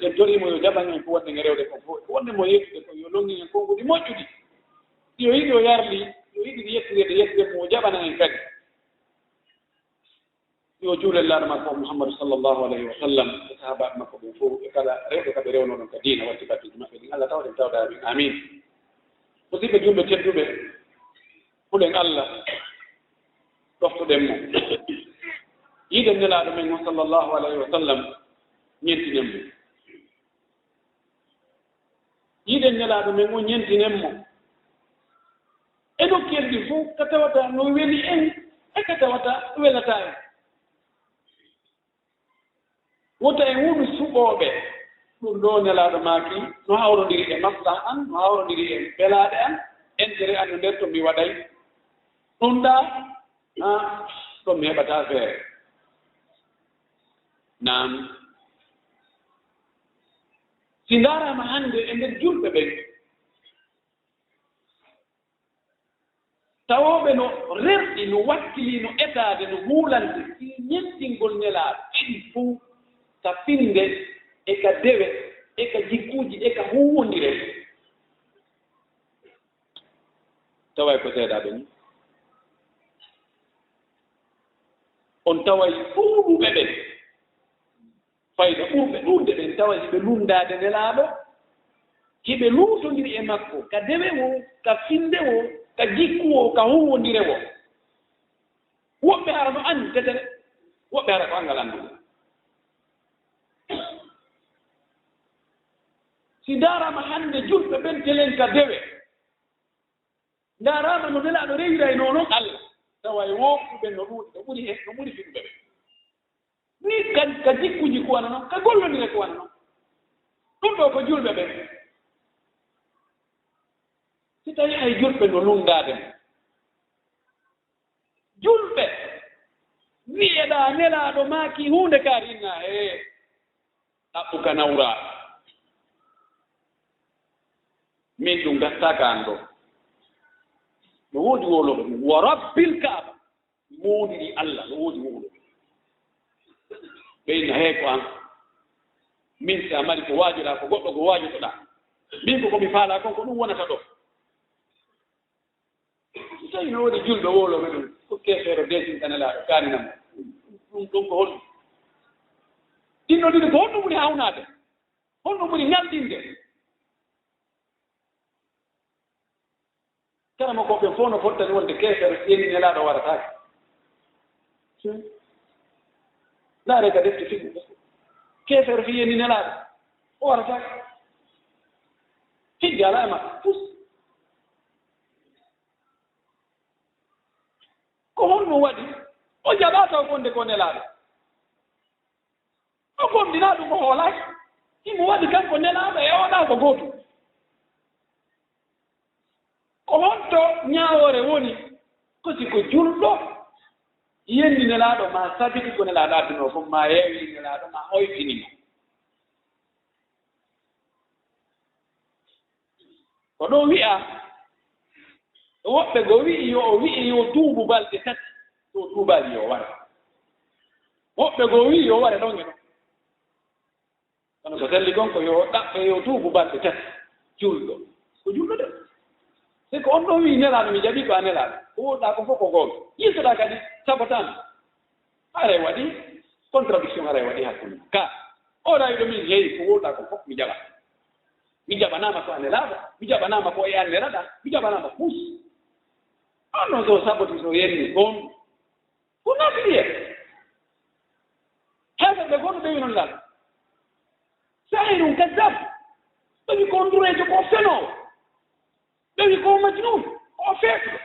En torii mo yo jaɓan en ko wonɗen e rewde kon fof, ko wonɗen mo yeɗtude kon, yo lonngin en konguɗi moƴƴuɗi. Si o yiɗi o yarli, yo yiɗi yettude, yettude mo, o jaɓana en kadi. Yo juulen laaɗo makko Muhammadu sallallahu alayhi wa sallam e sahaabaaɓe makko ɓen fof e kala rewɓe ka ɓe rewno ɗon ka diina, watti battuji maɓɓe ɗin. Allah tawɗen tawdaaɓe. Amin. Musidɓe julɓe tedduɓe, hulen Allah, ɗoftoɗen mo. Yiɗen Nelaaɗo men on sallallahu alayhi wa sallam, ñentinen mo. Yiɗen Nelaaɗo men on, ñentinen mo. E nokkeeli ɗin fof, ka tawata no weli en, e ka tawata welataa en. Wota en wonu suɓooɓe. Ɗum ɗoo Nelaaɗo maaki, no hawrondiri e maslaha an, no hawrondiri e belaaɗe an, entere an no nder to mi waɗay. Ɗum ɗaa, ah, ɗo mi heɓataa feere. Naam. Si ndaaraama hannde e nder julɓe ɓen, tawooɓe no rerɗi, no wakkilii, no etaade, no huulande fii ñentingol Nelaaɗo, ɗiɗi fow, ka finnde e ka dewe e ka jikkuuji e ka huuwondire. Taway ko seedaaɓe ni. On taway ɗuuɗuɓe ɓen. Fayda ɓurɓe ɗuuɗde ɓen tawa hiɓe lunndaade Nelaaɗo, hiɓe luutondiri e makko, ka dewe woo, ka finnde woo, ka jikku woo, ka huuwondire woo. Woɓɓe hara no anndi tetere, woɓɓe hara ko anngal anndugol. Si ndaaraama hannde julɓe ɓen telen ka dewe, ndaaraama no Nelaaɗo rewiraynoo non Allah, tawa e woɗɗuɓe no ɗuuɗi, no ɓuri he-, no ɓuri fiɗuɓe ɓen. Ni ka, ka jikkuuji ko wano non, ka gollondire ko wano non. Ɗum ɗoo ko julɓe ɓen. Si tawii hay julɓe no lunndaade mo. Julɓe, wi'eɗaa Nelaaɗo maaki huunde ka rinna, hee, ɗaɓɓu ka nawraa. Min ɗum gastaaka an ɗoo. No woodi wowlo, wa rabbil Kaaba. Moodiri Allah, no woodi wowlo. Ɓe inna, hee, ko an. Min, si a mari ko waajoɗaa, ko goɗɗo ko waajotoɗaa. Min ko, ko mi faalaa kon, ko ɗum wonata ɗoo. Tawi no woni julɗo wowlooɓe ɗum, ko keefeero deesinta Nelaaɗo, kaaninamo. Ɗum, ɗum ko honɗum? Ɗinno ɗiɗi ko honɗum ɓuri hawnaade? Honɗum ɓuri ŋalɗinde? Karamokooɓe fof no fottani wonde keefeero si yenni Nelaaɗo warataake. Ndaaree ka defte fiɓe. Keefeero si yenni Nelaaɗo, o warataake. Fidde alaa e makko. Fus. Ko honno waɗi? O jaɓaa taw wonde ko Nelaaɗo. O gomɗinaa ɗum, o hoolaaki. Himo waɗi kanko Nelaaɗo e oɗa ko gootum. Ko honto ñaawoore woni? Ko si ko julɗo yenni Nelaaɗo, ma sabiti ko Nelaaɗo addunoo fof, ma yeewi Nelaaɗo, ma hoytini mo. Ko ɗo wi'a, woɓɓe go wi'i yo o wi'i yo tuubu balɗe tati, so tuubaali yo ware. Woɓɓe go wi'i yo ware ɗon e ɗon. Kono ko selli kon ko yo ɗaɓɓe yo tuubu balɗe tati. Julɗo. Ko julɗo de. Se ko on ɗon wi'i Nelaaɗo, mi jaɓi ko a Nelaaɗo. Ko wowluɗaa ko fof ko goonga. Yiltoɗaa kadi sabotaama. Haray waɗi contradiction, haray waɗi hakkunde. Ka, o rawi ɗo min heewi ko wowluɗaa ko fof mi jaɓa. Mi jaɓanaama ko a Nelaaɗo, mi jaɓanaama ko e anniraɗaa, mi jaɓanaama fus. On non so saboti so yenni on. Ko nafiye. Heeferɓe goɗɗo ɓe wi non lan. Sahirun kazzab. Ɓe wi ko ndureejo ko fenoowo. Ɓe wi ko majnun, ko feetuɗo.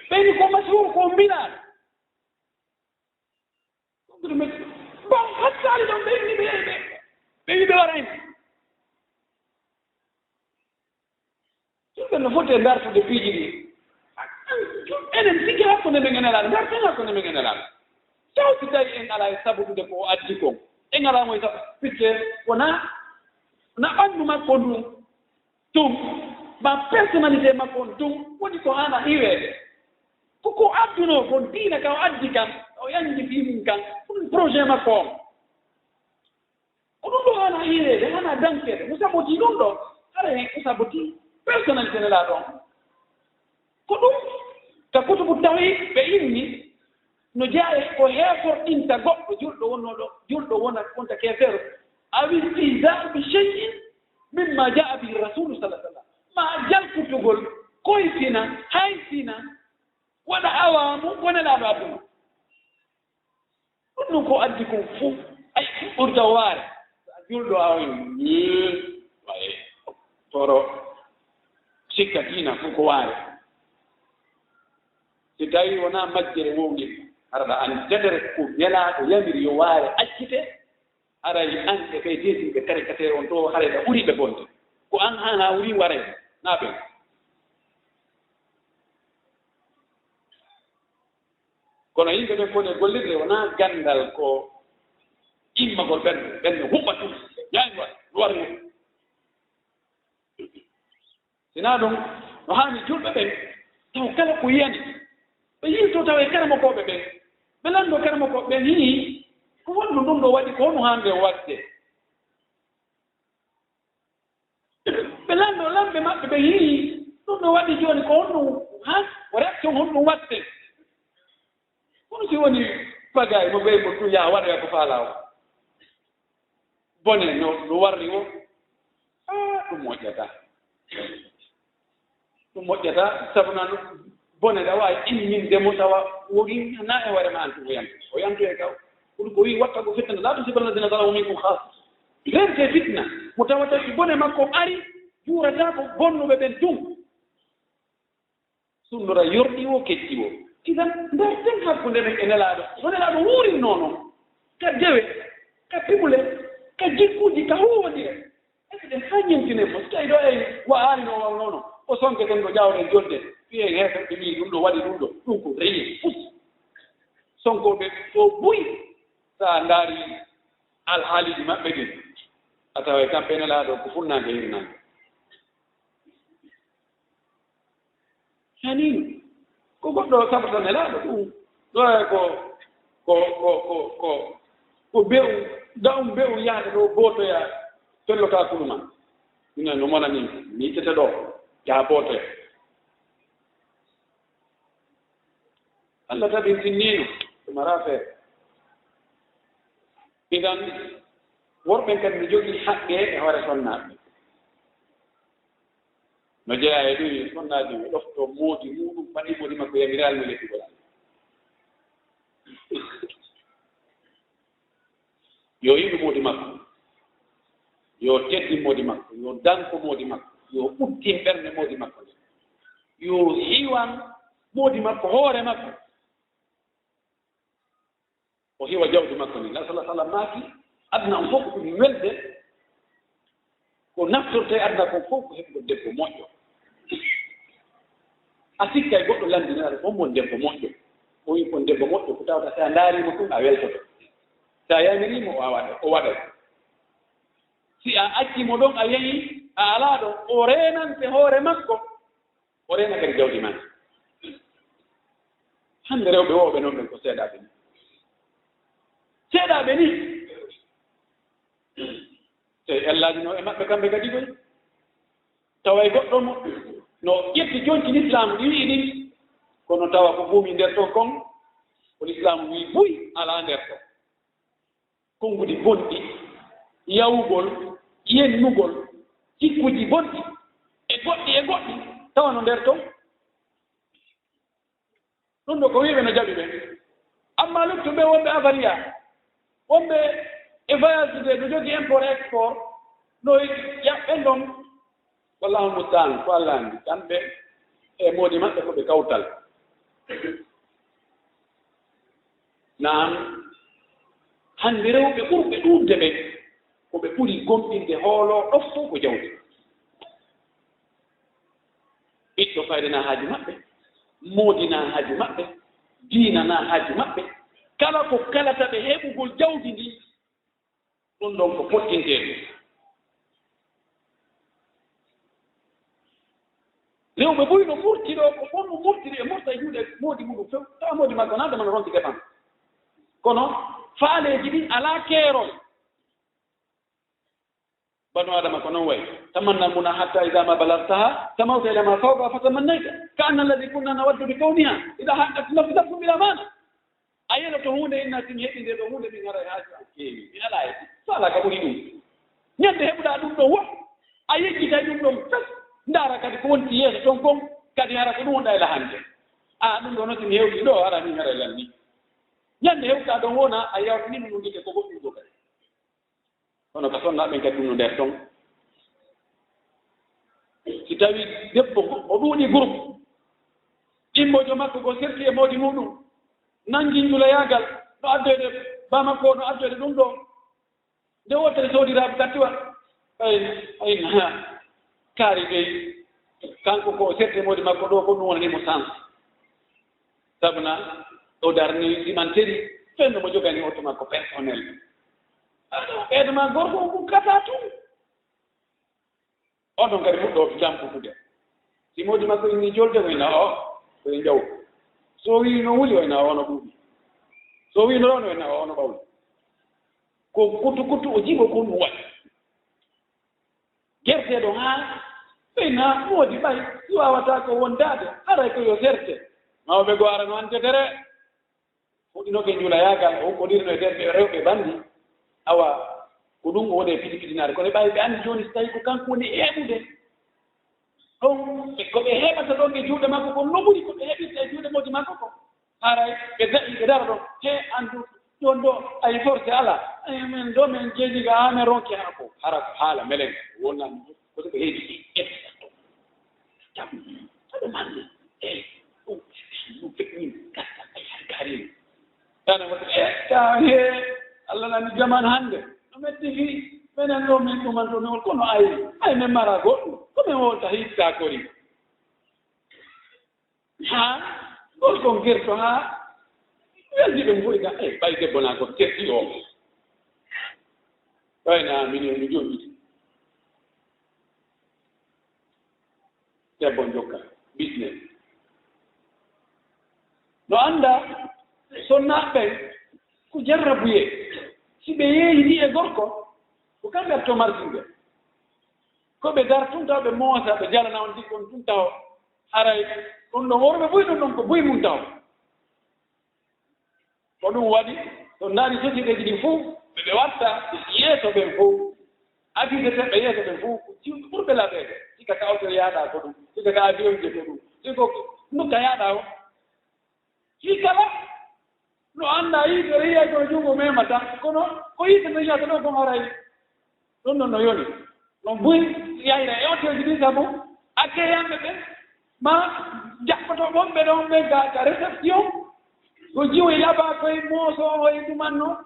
Ɓe wi ko masruur, ko mbilaaɗo. Bon, hattaali ɗon ɓe wi ɓe, ɓe, ɓe wi ɓe wara en. Julɓe no foti e dartude piiji ɗi. Enen tigi hakkunde men e Nelaaɗo, darten hakkunde men e Nelaaɗo. Taw si tawi en alaa e sabutude ko o addi kon, en alaa mo e sabu, puisque wonaa, wonaa ɓanndu makko ndun tun, ma personnalité makko on tun, woni ko haana hiweede. Ko ko addunoo kon diina ka o addi kan, o yanji fii mun kan, ɗum projet makko on. Ko ɗum ɗo haana hiireede, haana dankeede. Mo sabotii ɗum ɗo, haray o sabotii personnalité Nelaaɗo on. Ko ɗum, ka kutubu tawhiid ɓe inni, no jeyaa e ko heeforɗinta goɗɗo, julɗo wonnooɗo, julɗo wona, wonta keefeero. Aw istihzaa'u bi shay'in mimma jaa'a bihi rasuulu sallallaahu alayhi wa sallam. Ma jalkutugol, koyfina, haysina, waɗa awaamu, ko Nelaaɗo adduno. Ɗum ɗum ko addi kon fof, ay, ɓurta waare. So a julɗo, a on, mm, ay, toro, sikka diina fof ko waare. Si tawi wonaa majjere wowlirde, hara ɗa anndi tetere ko Nelaaɗo yamiri yo waare accite, haray an e ɓe deesinɓe karikatee on to, haray ɗa ɓuri ɓe bonde. Ko an haana ɓuri wareede, naa ɓen. Kono yimɓe ɓen koni e gollirde, wonaa ganndal, ko immagol ɓen, ɓen no huɓɓa tun, ñaayngol, no wara ɗum. Sinaa ɗum, no haani julɓe ɓen, taw kala ko yani, ɓe yiltoo taw e karamokooɓe ɓen, ɓe lanndoo karamokooɓe ɓen, hii, ko honɗum ɗum ɗo waɗi, ko honɗum haande waɗde? Ɓe lanndoo lamɓe maɓɓe, ɓe yii ɗum no waɗi jooni, ko honɗum, ha? Ko reaction honɗum waɗte? Kono si woni bagay mo ɓey mo ɗum yaa waɗoya ko faalaa o. Bone no, no warri o. Ah, ɗum moƴƴataa. Ɗum moƴƴataa, sabu nan bone ɗa waawi imminde mo tawa woni na e hoore ma, an tun o yantu. O yantu e kaw. Kono ko wi watta ko fitna, laa tusiibanna llaziina zalamu minkum khaassa. Rente fitna, mo tawata si bone makko ari, juurata ko bonnuɓe ɓen tun. Sunnora yorɗi o, keddi o. Idan, ndarten hakkunde men e Nelaaɗo. No Nelaaɗo wuurinnoo non. Ka dewe, ka piɓule, ka jikkuuji, ka huuwondire. Eɗen haa ñentinen mo, so tawi ɗo en wa'aani no wawnoo no, o sonketen ɗo ƴaawɗen jolde, wiyen heeferɓe wi'i ɗum ɗo waɗi ɗum ɗo, ɗum ko reyi fus. Sonkooɓe ɗo buy, so a ndaari alhaaliiji maɓɓe ɗin, a taway kamɓe Nelaaɗo ko funnaange hirnaange. Hani ko goɗɗo sabata Nelaaɗo ɗum. Ɗo e ko, ko, ko, ko, ko, ko be'u, da'um be'u yahata ɗo bootoya, felloka kuluma. Ina no mona min, mi ittete ɗo, yaha bootoya. Allah tabintinniino, ɗum alaa feere. Idan, worɓe kadi no jogii haqqe e hoore sonnaaɓe. No jeyaa e ɗum, sonnaajo no ɗoftoo moodi muuɗum, fani moodi makko yamiraali mo yettugol Allah. Yo yiɗu moodi makko, yo teddin moodi makko, yo danko moodi makko, yo ɓuttin ɓernde moodi makko nden, yo hiwan moodi makko hoore makko, o hiwa jawdi makko ndin. Nabi sallallahu alaihi wasallam maaki, aduna on fof ko ɗum welde, ko naftorte e aduna kon fof ko heɓugol debbo moƴƴo. A sikkay goɗɗo lanndinaɗo on mon debbo moƴƴo. O wi kon debbo moƴƴo ko tawata si a ndaarimo tun a weltoto. Si a yamiriimo o waɗa, o waɗay. Si a accimo ɗon a yehi a alaa ɗon, o reenante hoore makko, o reena kadi jawdi maa. Hannde rewɓe woɓɓe noon ɓen ko seeɗaaɓe ni. Seeɗaaɓe ni. Tawi ellaaji no e maɓɓe kamɓe kadi koy. Tawa e goɗɗo mo, no ƴetti jonci lislaam ɗi wi'i ɗin, kono tawa ko buumi nder ton kon, ko lislaam wi'i buy alaa nder ton. Konguɗi bonɗi, yawugol, yennugol, cikkuji bonɗi, e goɗɗi, e goɗɗi, tawa no nder ton. Ɗum ɗo ko wi'ɓe no jaɓi ɓe. Amma luttuɓe wonɓe afariya, wonɓe e voyage de, no jogi import export, no yaɓɓen ɗon. Wallahu musta'an, ko Allah anndi. Kamɓe e moodi maɓɓe ko ɓe kawtal. Naam, hannde rewɓe ɓurɓe ɗuuɗde ɓe, ko ɓe ɓuri gomɗinde hooloo ɗofto ko jawdi. Ɓiɗɗo fayda na haaju maɓɓe, moodi na haaju maɓɓe, diina na haaju maɓɓe. Kala ko kalata ɓe heɓugol jawdi ndi, ɗum ɗon ko pottinteeɗum. Rewɓe buy no murti ɗo, ko ɓurno murtiri e murta e juuɗe moodi muɗum few, tawa moodi makko na adama no ronki dépense. Kono faaleeji ɗin alaa keerol. Banu Adama ko non wayi. Tamanna muna hatta idha ma balagtaha, tamawta ila ma fawqa fatamannayta. Ka anna alladhi kunna nawaddu bi kawniha, idha haqqat nafsu nafsu bila mana. A yeloto huunde inna, si mi heɓi nde ɗo huunde, min haray haaju an keewi. Mi alaa e ɗum. So alaa ka ɓuri ɗum. Ñande heɓuɗaa ɗum ɗon wo, a yejjitay ɗum ɗon fes. Ndaara kadi ko wonti yeeso ton kon, kadi hara ko ɗum wonɗa e lahande. A ɗum ɗo no si mi hewti ɗo, hara min haray lanni. Ñande heɓuɗaa ɗon wona, a yawtini mi ɗum gite ko goɗɗum ɗo kadi. Kono ka sonnaaɓe ɓen kadi ɗum no nder ton. Si tawi debbo o ɗuuɗi groupe, ɗimmojo makko ko serti e moodi muɗum, nangi njuleyaagal, no addoyde ba makko, no addoyde ɗum ɗo. Nde wootere soodiraaɓe kattiwa, ay, ay, ha, kaari dey, kanko ko o serti e moodi makko ɗo, ko ɗum wonani mo sens. Sabuna o darni simanteri, fenno mo jogani oto makko personnel. Aɗa ɓeyda ma gorko o ɗum kata tun. On ɗon kadi fuɗɗo jamputude. Si moodi makko inni jolde, o ina o, o e jaw. So wii no wuli, o ina o no ɓuuɓi. So wii no ɗon, o ina o no ɓawli. Ko kutu kutu o jiɓo ko ɗum waɗi. Gerteeɗo haa ɓe na moodi ɓay, si waawataa ko wondaade, haray ko yo serte. Mawɓe goo ara no antetere. Fuɗɗinooke njuulayaagal, o huɓɓondirno e nder ɓe rewɓe banndi. Awa, ko ɗum o woni e piti pitinaare. Kono ɓay ɓe anndi jooni, si tawi ko kanko woni e heɓude. Ɗon, ɓe, ko ɓe heɓata ɗon e juuɗe makko, ko no ɓuri ko ɓe heɓirta e juuɗe moodi makko ko. Haray ɓe daɗi, ɓe dara ɗon. He, anndu, ɗon ɗo, ay force ala. Ay, min ɗo, min jeeji ga, amen ronke hara ko. Hara ko haala melen. Wonnan, ko ko heedi. Jam, aɗa manni. Eh, ɗum, ɗum feƴƴi. Kasta, ay, hay kaari. Tana wata, eh, ta, he, Allah nani jaman hannde. No metti fi, menen ɗo min ɗumanto, min wol kono ay, ay, min mara goɗɗum. Ko min wolta hitta kori. Ha, gorko on gerto ha, weldi ɓe mboy ga, eh, ɓay debbo na ko tetti o. Ɓay na min yo mi jooɗi. Debbo jokka business. No annda, sonnaaɓe ɓen ko jarrabuye. Si ɓe yeeyidi e gorko, ko kamɓe atto marsuɓe. Ko ɓe dar tun taw ɓe moosa, ɓe jalana on ɗikkon tun taw. Haray, ɗum ɗon worɓe buy ɗum ɗon ko buy mum taw. Ko ɗum waɗi, so ndaari société ji ɗin fof, ɓe ɓe watta yeeso ɓen fof, activité ɓe yeeso ɓen fof, ko jiwɓe ɓurɓe laɓeede, sika ka oto yaaɗa ko ɗum, sika ka avion je ko ɗum, sika ko nokka yaaɗa o. Si kala no annda yiite, yiya ko junngo mema tan, kono ko yiite no yiyata ɗo kon haray. Ɗum ɗon no yoni. Ɗum buy yahira e hôtel ji ɗin sabu accueillant ɓe ɓe ma jaɓɓoto ɓon ɓe ɗon ɓe ga, ga réception. Ko jiwo e laɓa koye mooso o e ɗumanno.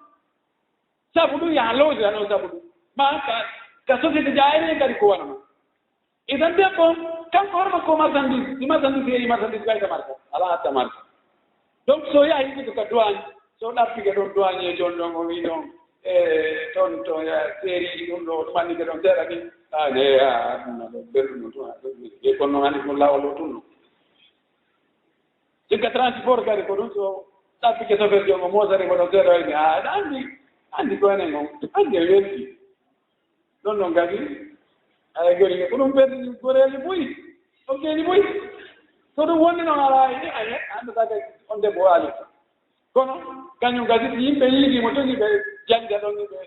Sabu ɗum yaha lowdira ɗon sabu ɗum. Ma ka, ka société ja aérien kadi ko wano non. Idan debbo on, kanko horma ko marchandise, si marchandise yehi marchandise ɓayta marka, ala hatta marka. Donc so yahi ɗum ko ka douane, so ɗappike ɗon douanier jon ɗon o wi ɗon, e ton to ya seeriji ɗum ɗo ɗum annike ɗon seeɗa ni, a ne a ɗum ɗo belɗum ɗum ɗum e kono noon anndi ɗum laawol o ɗum ɗum. Sikka transport kadi ko ɗum so ɗappike chauffeur jon o mosari mo ɗon seeɗa o ni a aɗa anndi, anndi ko enen on, anndi e welti. Ɗon ɗon kadi, aɗa goni ko ɗum ɓen goreeli buy, ɗon keeli buy. So ɗum wonni noon alaa e añe, annduɗaa kadi on debbo o haalirta. Kono kañum kadi so yimɓe yiidii mo toni ɓe jannga ɗon ni ɓe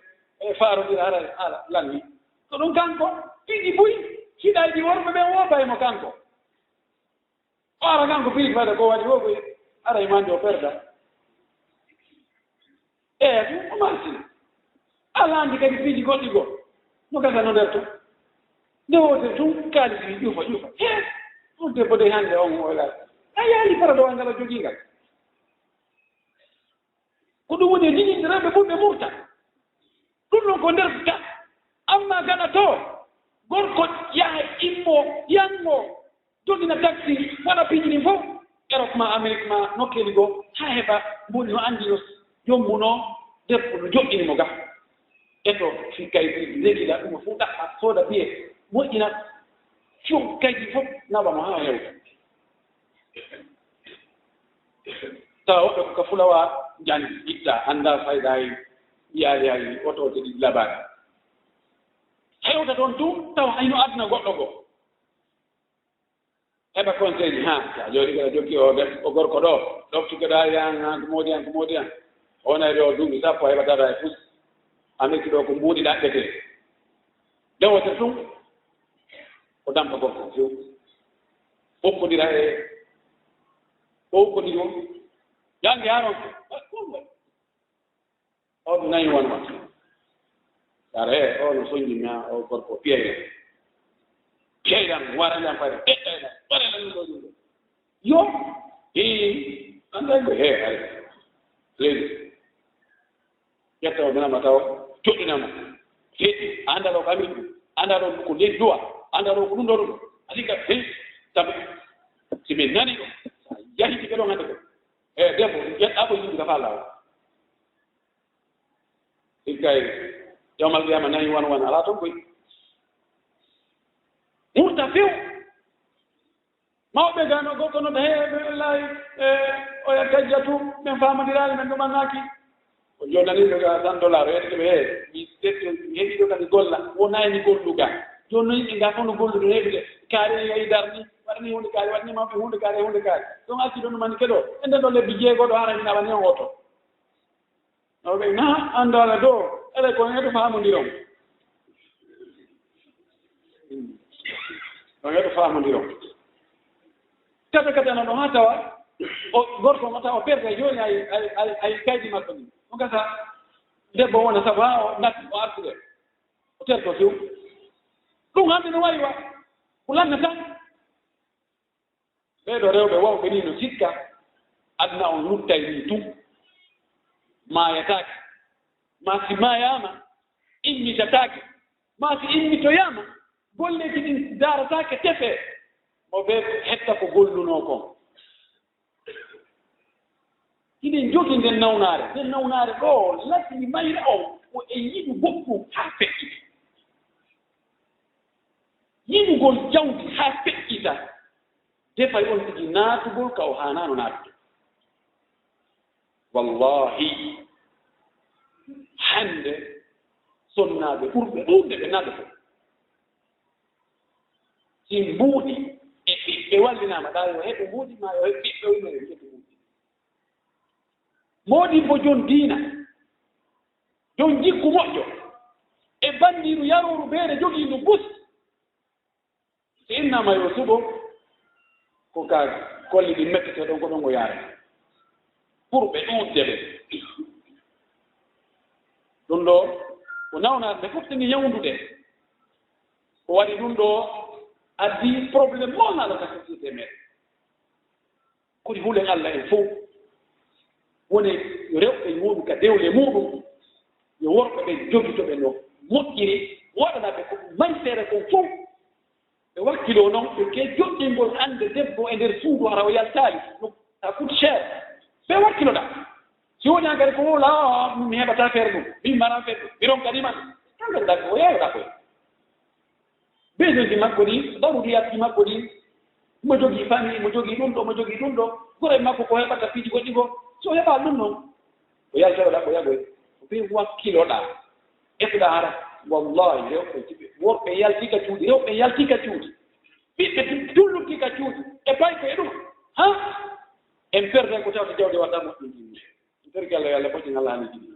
e faarodira hara ala lanni. Ko ɗum kanko, piiji buy, kiɗayji worɓe ɓen woobay mo kanko. O ara kanko piiji fayda ko waɗi o koy, ara e mande o perda. Eeya tun, o marsi. Alla anndi kadi piiji goɗɗi goo. No gasa no nder tun. Nde wootere tun, kaalis wi ƴuufa, ƴuufa. He! On debbo dey hannde on o laati. A yaali fara dowal ngal o jogii ngal. Ko ɗum woni e jijinde rewɓe ɓurɓe murta. Ɗum ɗon ko nder ka. Amma gaɗa to, gorko yaha immo, yango, jogina taxi, waɗa piiji ɗin fof, Europe ma, Amérique ma, nokkeeli goo, haa heɓa mbuuɗi no anndi no yombuno, debbo no joɗɗini mo ga. Eto, fii kaydi, regila, ɗum fof ɗaɓɓa, sooda biye, moƴƴina, fiyo kaydi fof, naɓa mo haa o hewta. Tawa woɓɓe ko ka fulawa njandi, itta, annda fayda e, yaali, yaali, otooje ɗi labaani. Hewta toon tun, tawa hayno aduna goɗɗo goo. Heɓa conseil ji, haa, si a jooɗii kadi a jokki o debbo, o gorko ɗo, ɗoftuke ɗo, ari an, an ko moodi an, ko moodi an. O wona e ɗo duuɓi sappo, a heɓataa ɗo hay fus. A mekki ɗo ko mbuuɗi ɗaɓɓetee. Nde wootere tun, o dampa gorko few. Okkodira e, o okkodiri o. Jannge haa ronke. O ɗum nayi won won. Kare, o no sonji mi, o gorko piyayɗo. Piyayɗo am, warani am fayda. Piyayɗo am, warani am ɗo ɗum ɗo. Yo, hii, annda ko he, hay. Leydi. Ƴetta o menama tawa, joɗɗinama. He, annda ɗo kam ɗum. Annda ɗo ko leydi duwa. Annda ɗo ko ɗum ɗo ɗum. Adi ka, he, tabi. Si min nani ɗo, sa yahi ɗi ɓe ɗon hannde ko. E debbo, ƴetta ko yimɓe ka faa laawol. Ɗin kay, yawmal qiyama nayi wan wan, alaa toon koy. Murta few. Mawɓe gano goɗɗo no he, ɓe wallahi, e, oya gajjatu, men faamondiraali, men ɗumannaaki. O jonnani ɓe ga cent dollars, o yettike ɓe, he, mi setti, mi heɓi ɗo kadi golla, wonaa e mi golluga. Jooni noon yimɓe ga fof no gollude, heɓude. Kaari en yahi darni, waɗani huunde kaari, waɗani mawɓe huunde kaari, huunde kaari. Ɗum acci ɗo no mani keɗo. E nden ɗo lebbi jeego ɗo, hara min aɓani on oto. Mawɓe, na, anndaala ɗo, eɗe ko heɗo faamondiron. Ɗo heɗo faamondiron. Kata kata na ɗo haa tawa, o gorko mo tawa o perde jooni ay, ay, ay, ay kaydi makko ni. O gasa debbo wona sabu haa o natti o artude. O terto few. Ɗum hannde no wayi wa. Ko lannata. Ɓeeɗo rewɓe wawɓe ni no sikka aduna on luttay ni tun. Maayataake. Ma si maayaama, immitataake. Ma si immitoyaama, golleeji ɗin daarataake tefee. Mo ɓe hetta ko gollunoo kon. Hiɗen jogii nden nawnaare. Nden nawnaare ɗo, lasli mayre on, ko e yiɗu goɗɗum haa feƴƴi. Yiɗugol jawdi haa feƴƴita, defay on tigi naatugol ka o haanaano naatude. Wallahi, hannde sonnaaɓe ɓurɓe ɗuuɗde ɓe naatata. Si mbuuɗi e ɓiɓɓe wallinaama, ɗa yo heɓe mbuuɗi, ma yo heɓe ɓiɓɓe wonnoo yo ɓe ƴettu mbuuɗi. Moodibbo jon diina, jon jikku moƴƴo, e banndiiru yarooru beere jogiindu bus. Si innaama yo suɓo, ko ka golle ɗi mettete ɗon, ko ɗon o yaara. Ɓurɓe ɗuuɗde ɓe. Ɗum ɗo, ko nawnaade nde fof teni ñawndude. Ko waɗi ɗum ɗo addi problème mawnaaɗo ka société men. Kadi hulen Allah en fof, woni yo rewɓe ñooɗu ka dewle muɗum, yo worɓe ɓen jogito ɓe no moƴƴiri, waɗana ɓe ko mari seere kon fof. Ɓe wakkiloo noon, ɓe ke joɗɗingol annde debbo e nder suudu, hara o yaltaali, no, ça coûte cher. Ɓe wakkiloɗaa. Si woni hankadi ko wowla, "Ah, mi heɓataa feere ɗum, mi maraa feere ɗum, mi ronka ɗi man." Tan ngannduɗaa ko o yaayoɗaa koye. Besoin ji makko ɗi, daruriyat ji makko ɗi, mo jogii famille, mo jogii ɗum ɗo, mo jogii ɗum ɗo, goro e makko ko heɓata piiji goɗɗi goo, so o heɓaali ɗum noon, o yalta o ɗaɓɓoya koye. Ko ɓe wakkiloɗaa, etoɗaa hara, wallahi, rewɓe, worɓe yalti ka cuuɗi, rewɓe yalti ka cuuɗi, ɓiɓɓe dulluti ka cuuɗi, e payko e ɗum, ha? En perde ko tawde jawdi waɗata moƴƴinɗi. Terki Allah, yo Allah moƴƴin Allah haaliji ɗi.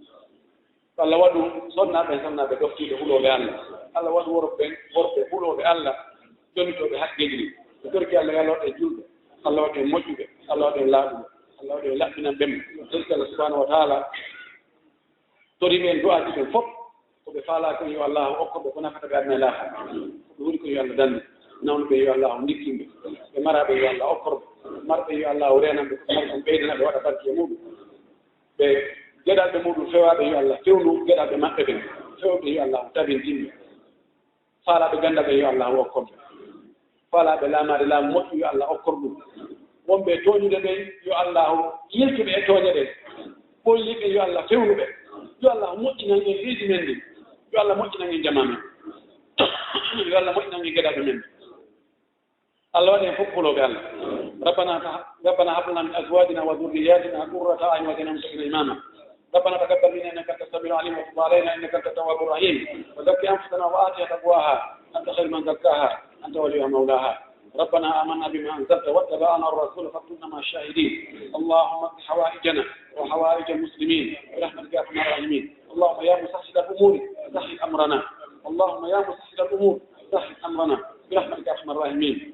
Yo Allah waɗu sonnaaɓe, sonnaaɓe doftiiɓe hulooɓe Allah. Allah waɗu worɓe, worɓe hulooɓe Allah, jonnitooɓe haqqeeji ɗi. Terki Allah, yo Allah waɗu en julɓe, Allah waɗu en moƴƴuɓe, Allah waɗu en laaɓuɓe, Allah waɗu en laɓɓinanɓe mo. Terki Allah subhanahu wa taala, toriiɓe en du'aaji ɓen fof, ko ɓe faalaa kon yo Allah okko ɓe ko nafata ɓe aduna e laakhira. Ko ɓe huli kon yo Allah dandu. Nawnuɓe yo Allah ndikkin ɓe. Ɓe maraaɓe yo Allah okkor ɓe. Marɓe yo Allah reenan ɓe ko ɓe mari kon ɓeydana ɓe waɗa barke e muɗum. Ɓe geɗalɓe muɗum fewaaɓe yo Allah fewnu geɗalɓe maɓɓe ɓen. Fewɓe yo Allah tabintin ɓe. Faalaaɓe ganndal ɓen yo Allah okkor ɓe. Faalaaɓe laamaade laamu moƴƴu yo Allah okkor ɗum. Wonɓe e tooñude ɓen yo Allah yiltu ɓe e tooñe ɗen. Ɓolliiɓe yo Allah fewnu ɓe. Yo Allah moƴƴinan en leydi men ndin. Yo Allah moƴƴinan en jamaa men. Yo Allah moƴƴinan en geɗalɓe men. Allah waɗi en fof hulooɓe Allah. ربنا، ربنا هب لنا من أزواجنا وذرياتنا قرة أعين واجعلنا للمتقين إماما. ربنا تقبل منا إنك أنت السميع العليم وتب علينا إنك أنت التواب الرحيم وزكي أنفسنا وآتها تقواها أنت خير من زكاها أنت وليها مولاها. ربنا آمنا بما أنزلت واتبعنا الرسول فاكتبنا مع الشاهدين. اللهم اقض حوائجنا وحوائج المسلمين برحمتك يا أرحم الراحمين. اللهم يا مسهل الأمور سهل أمرنا. اللهم يا مسهل الأمور سهل أمرنا برحمتك يا أرحم الراحمين.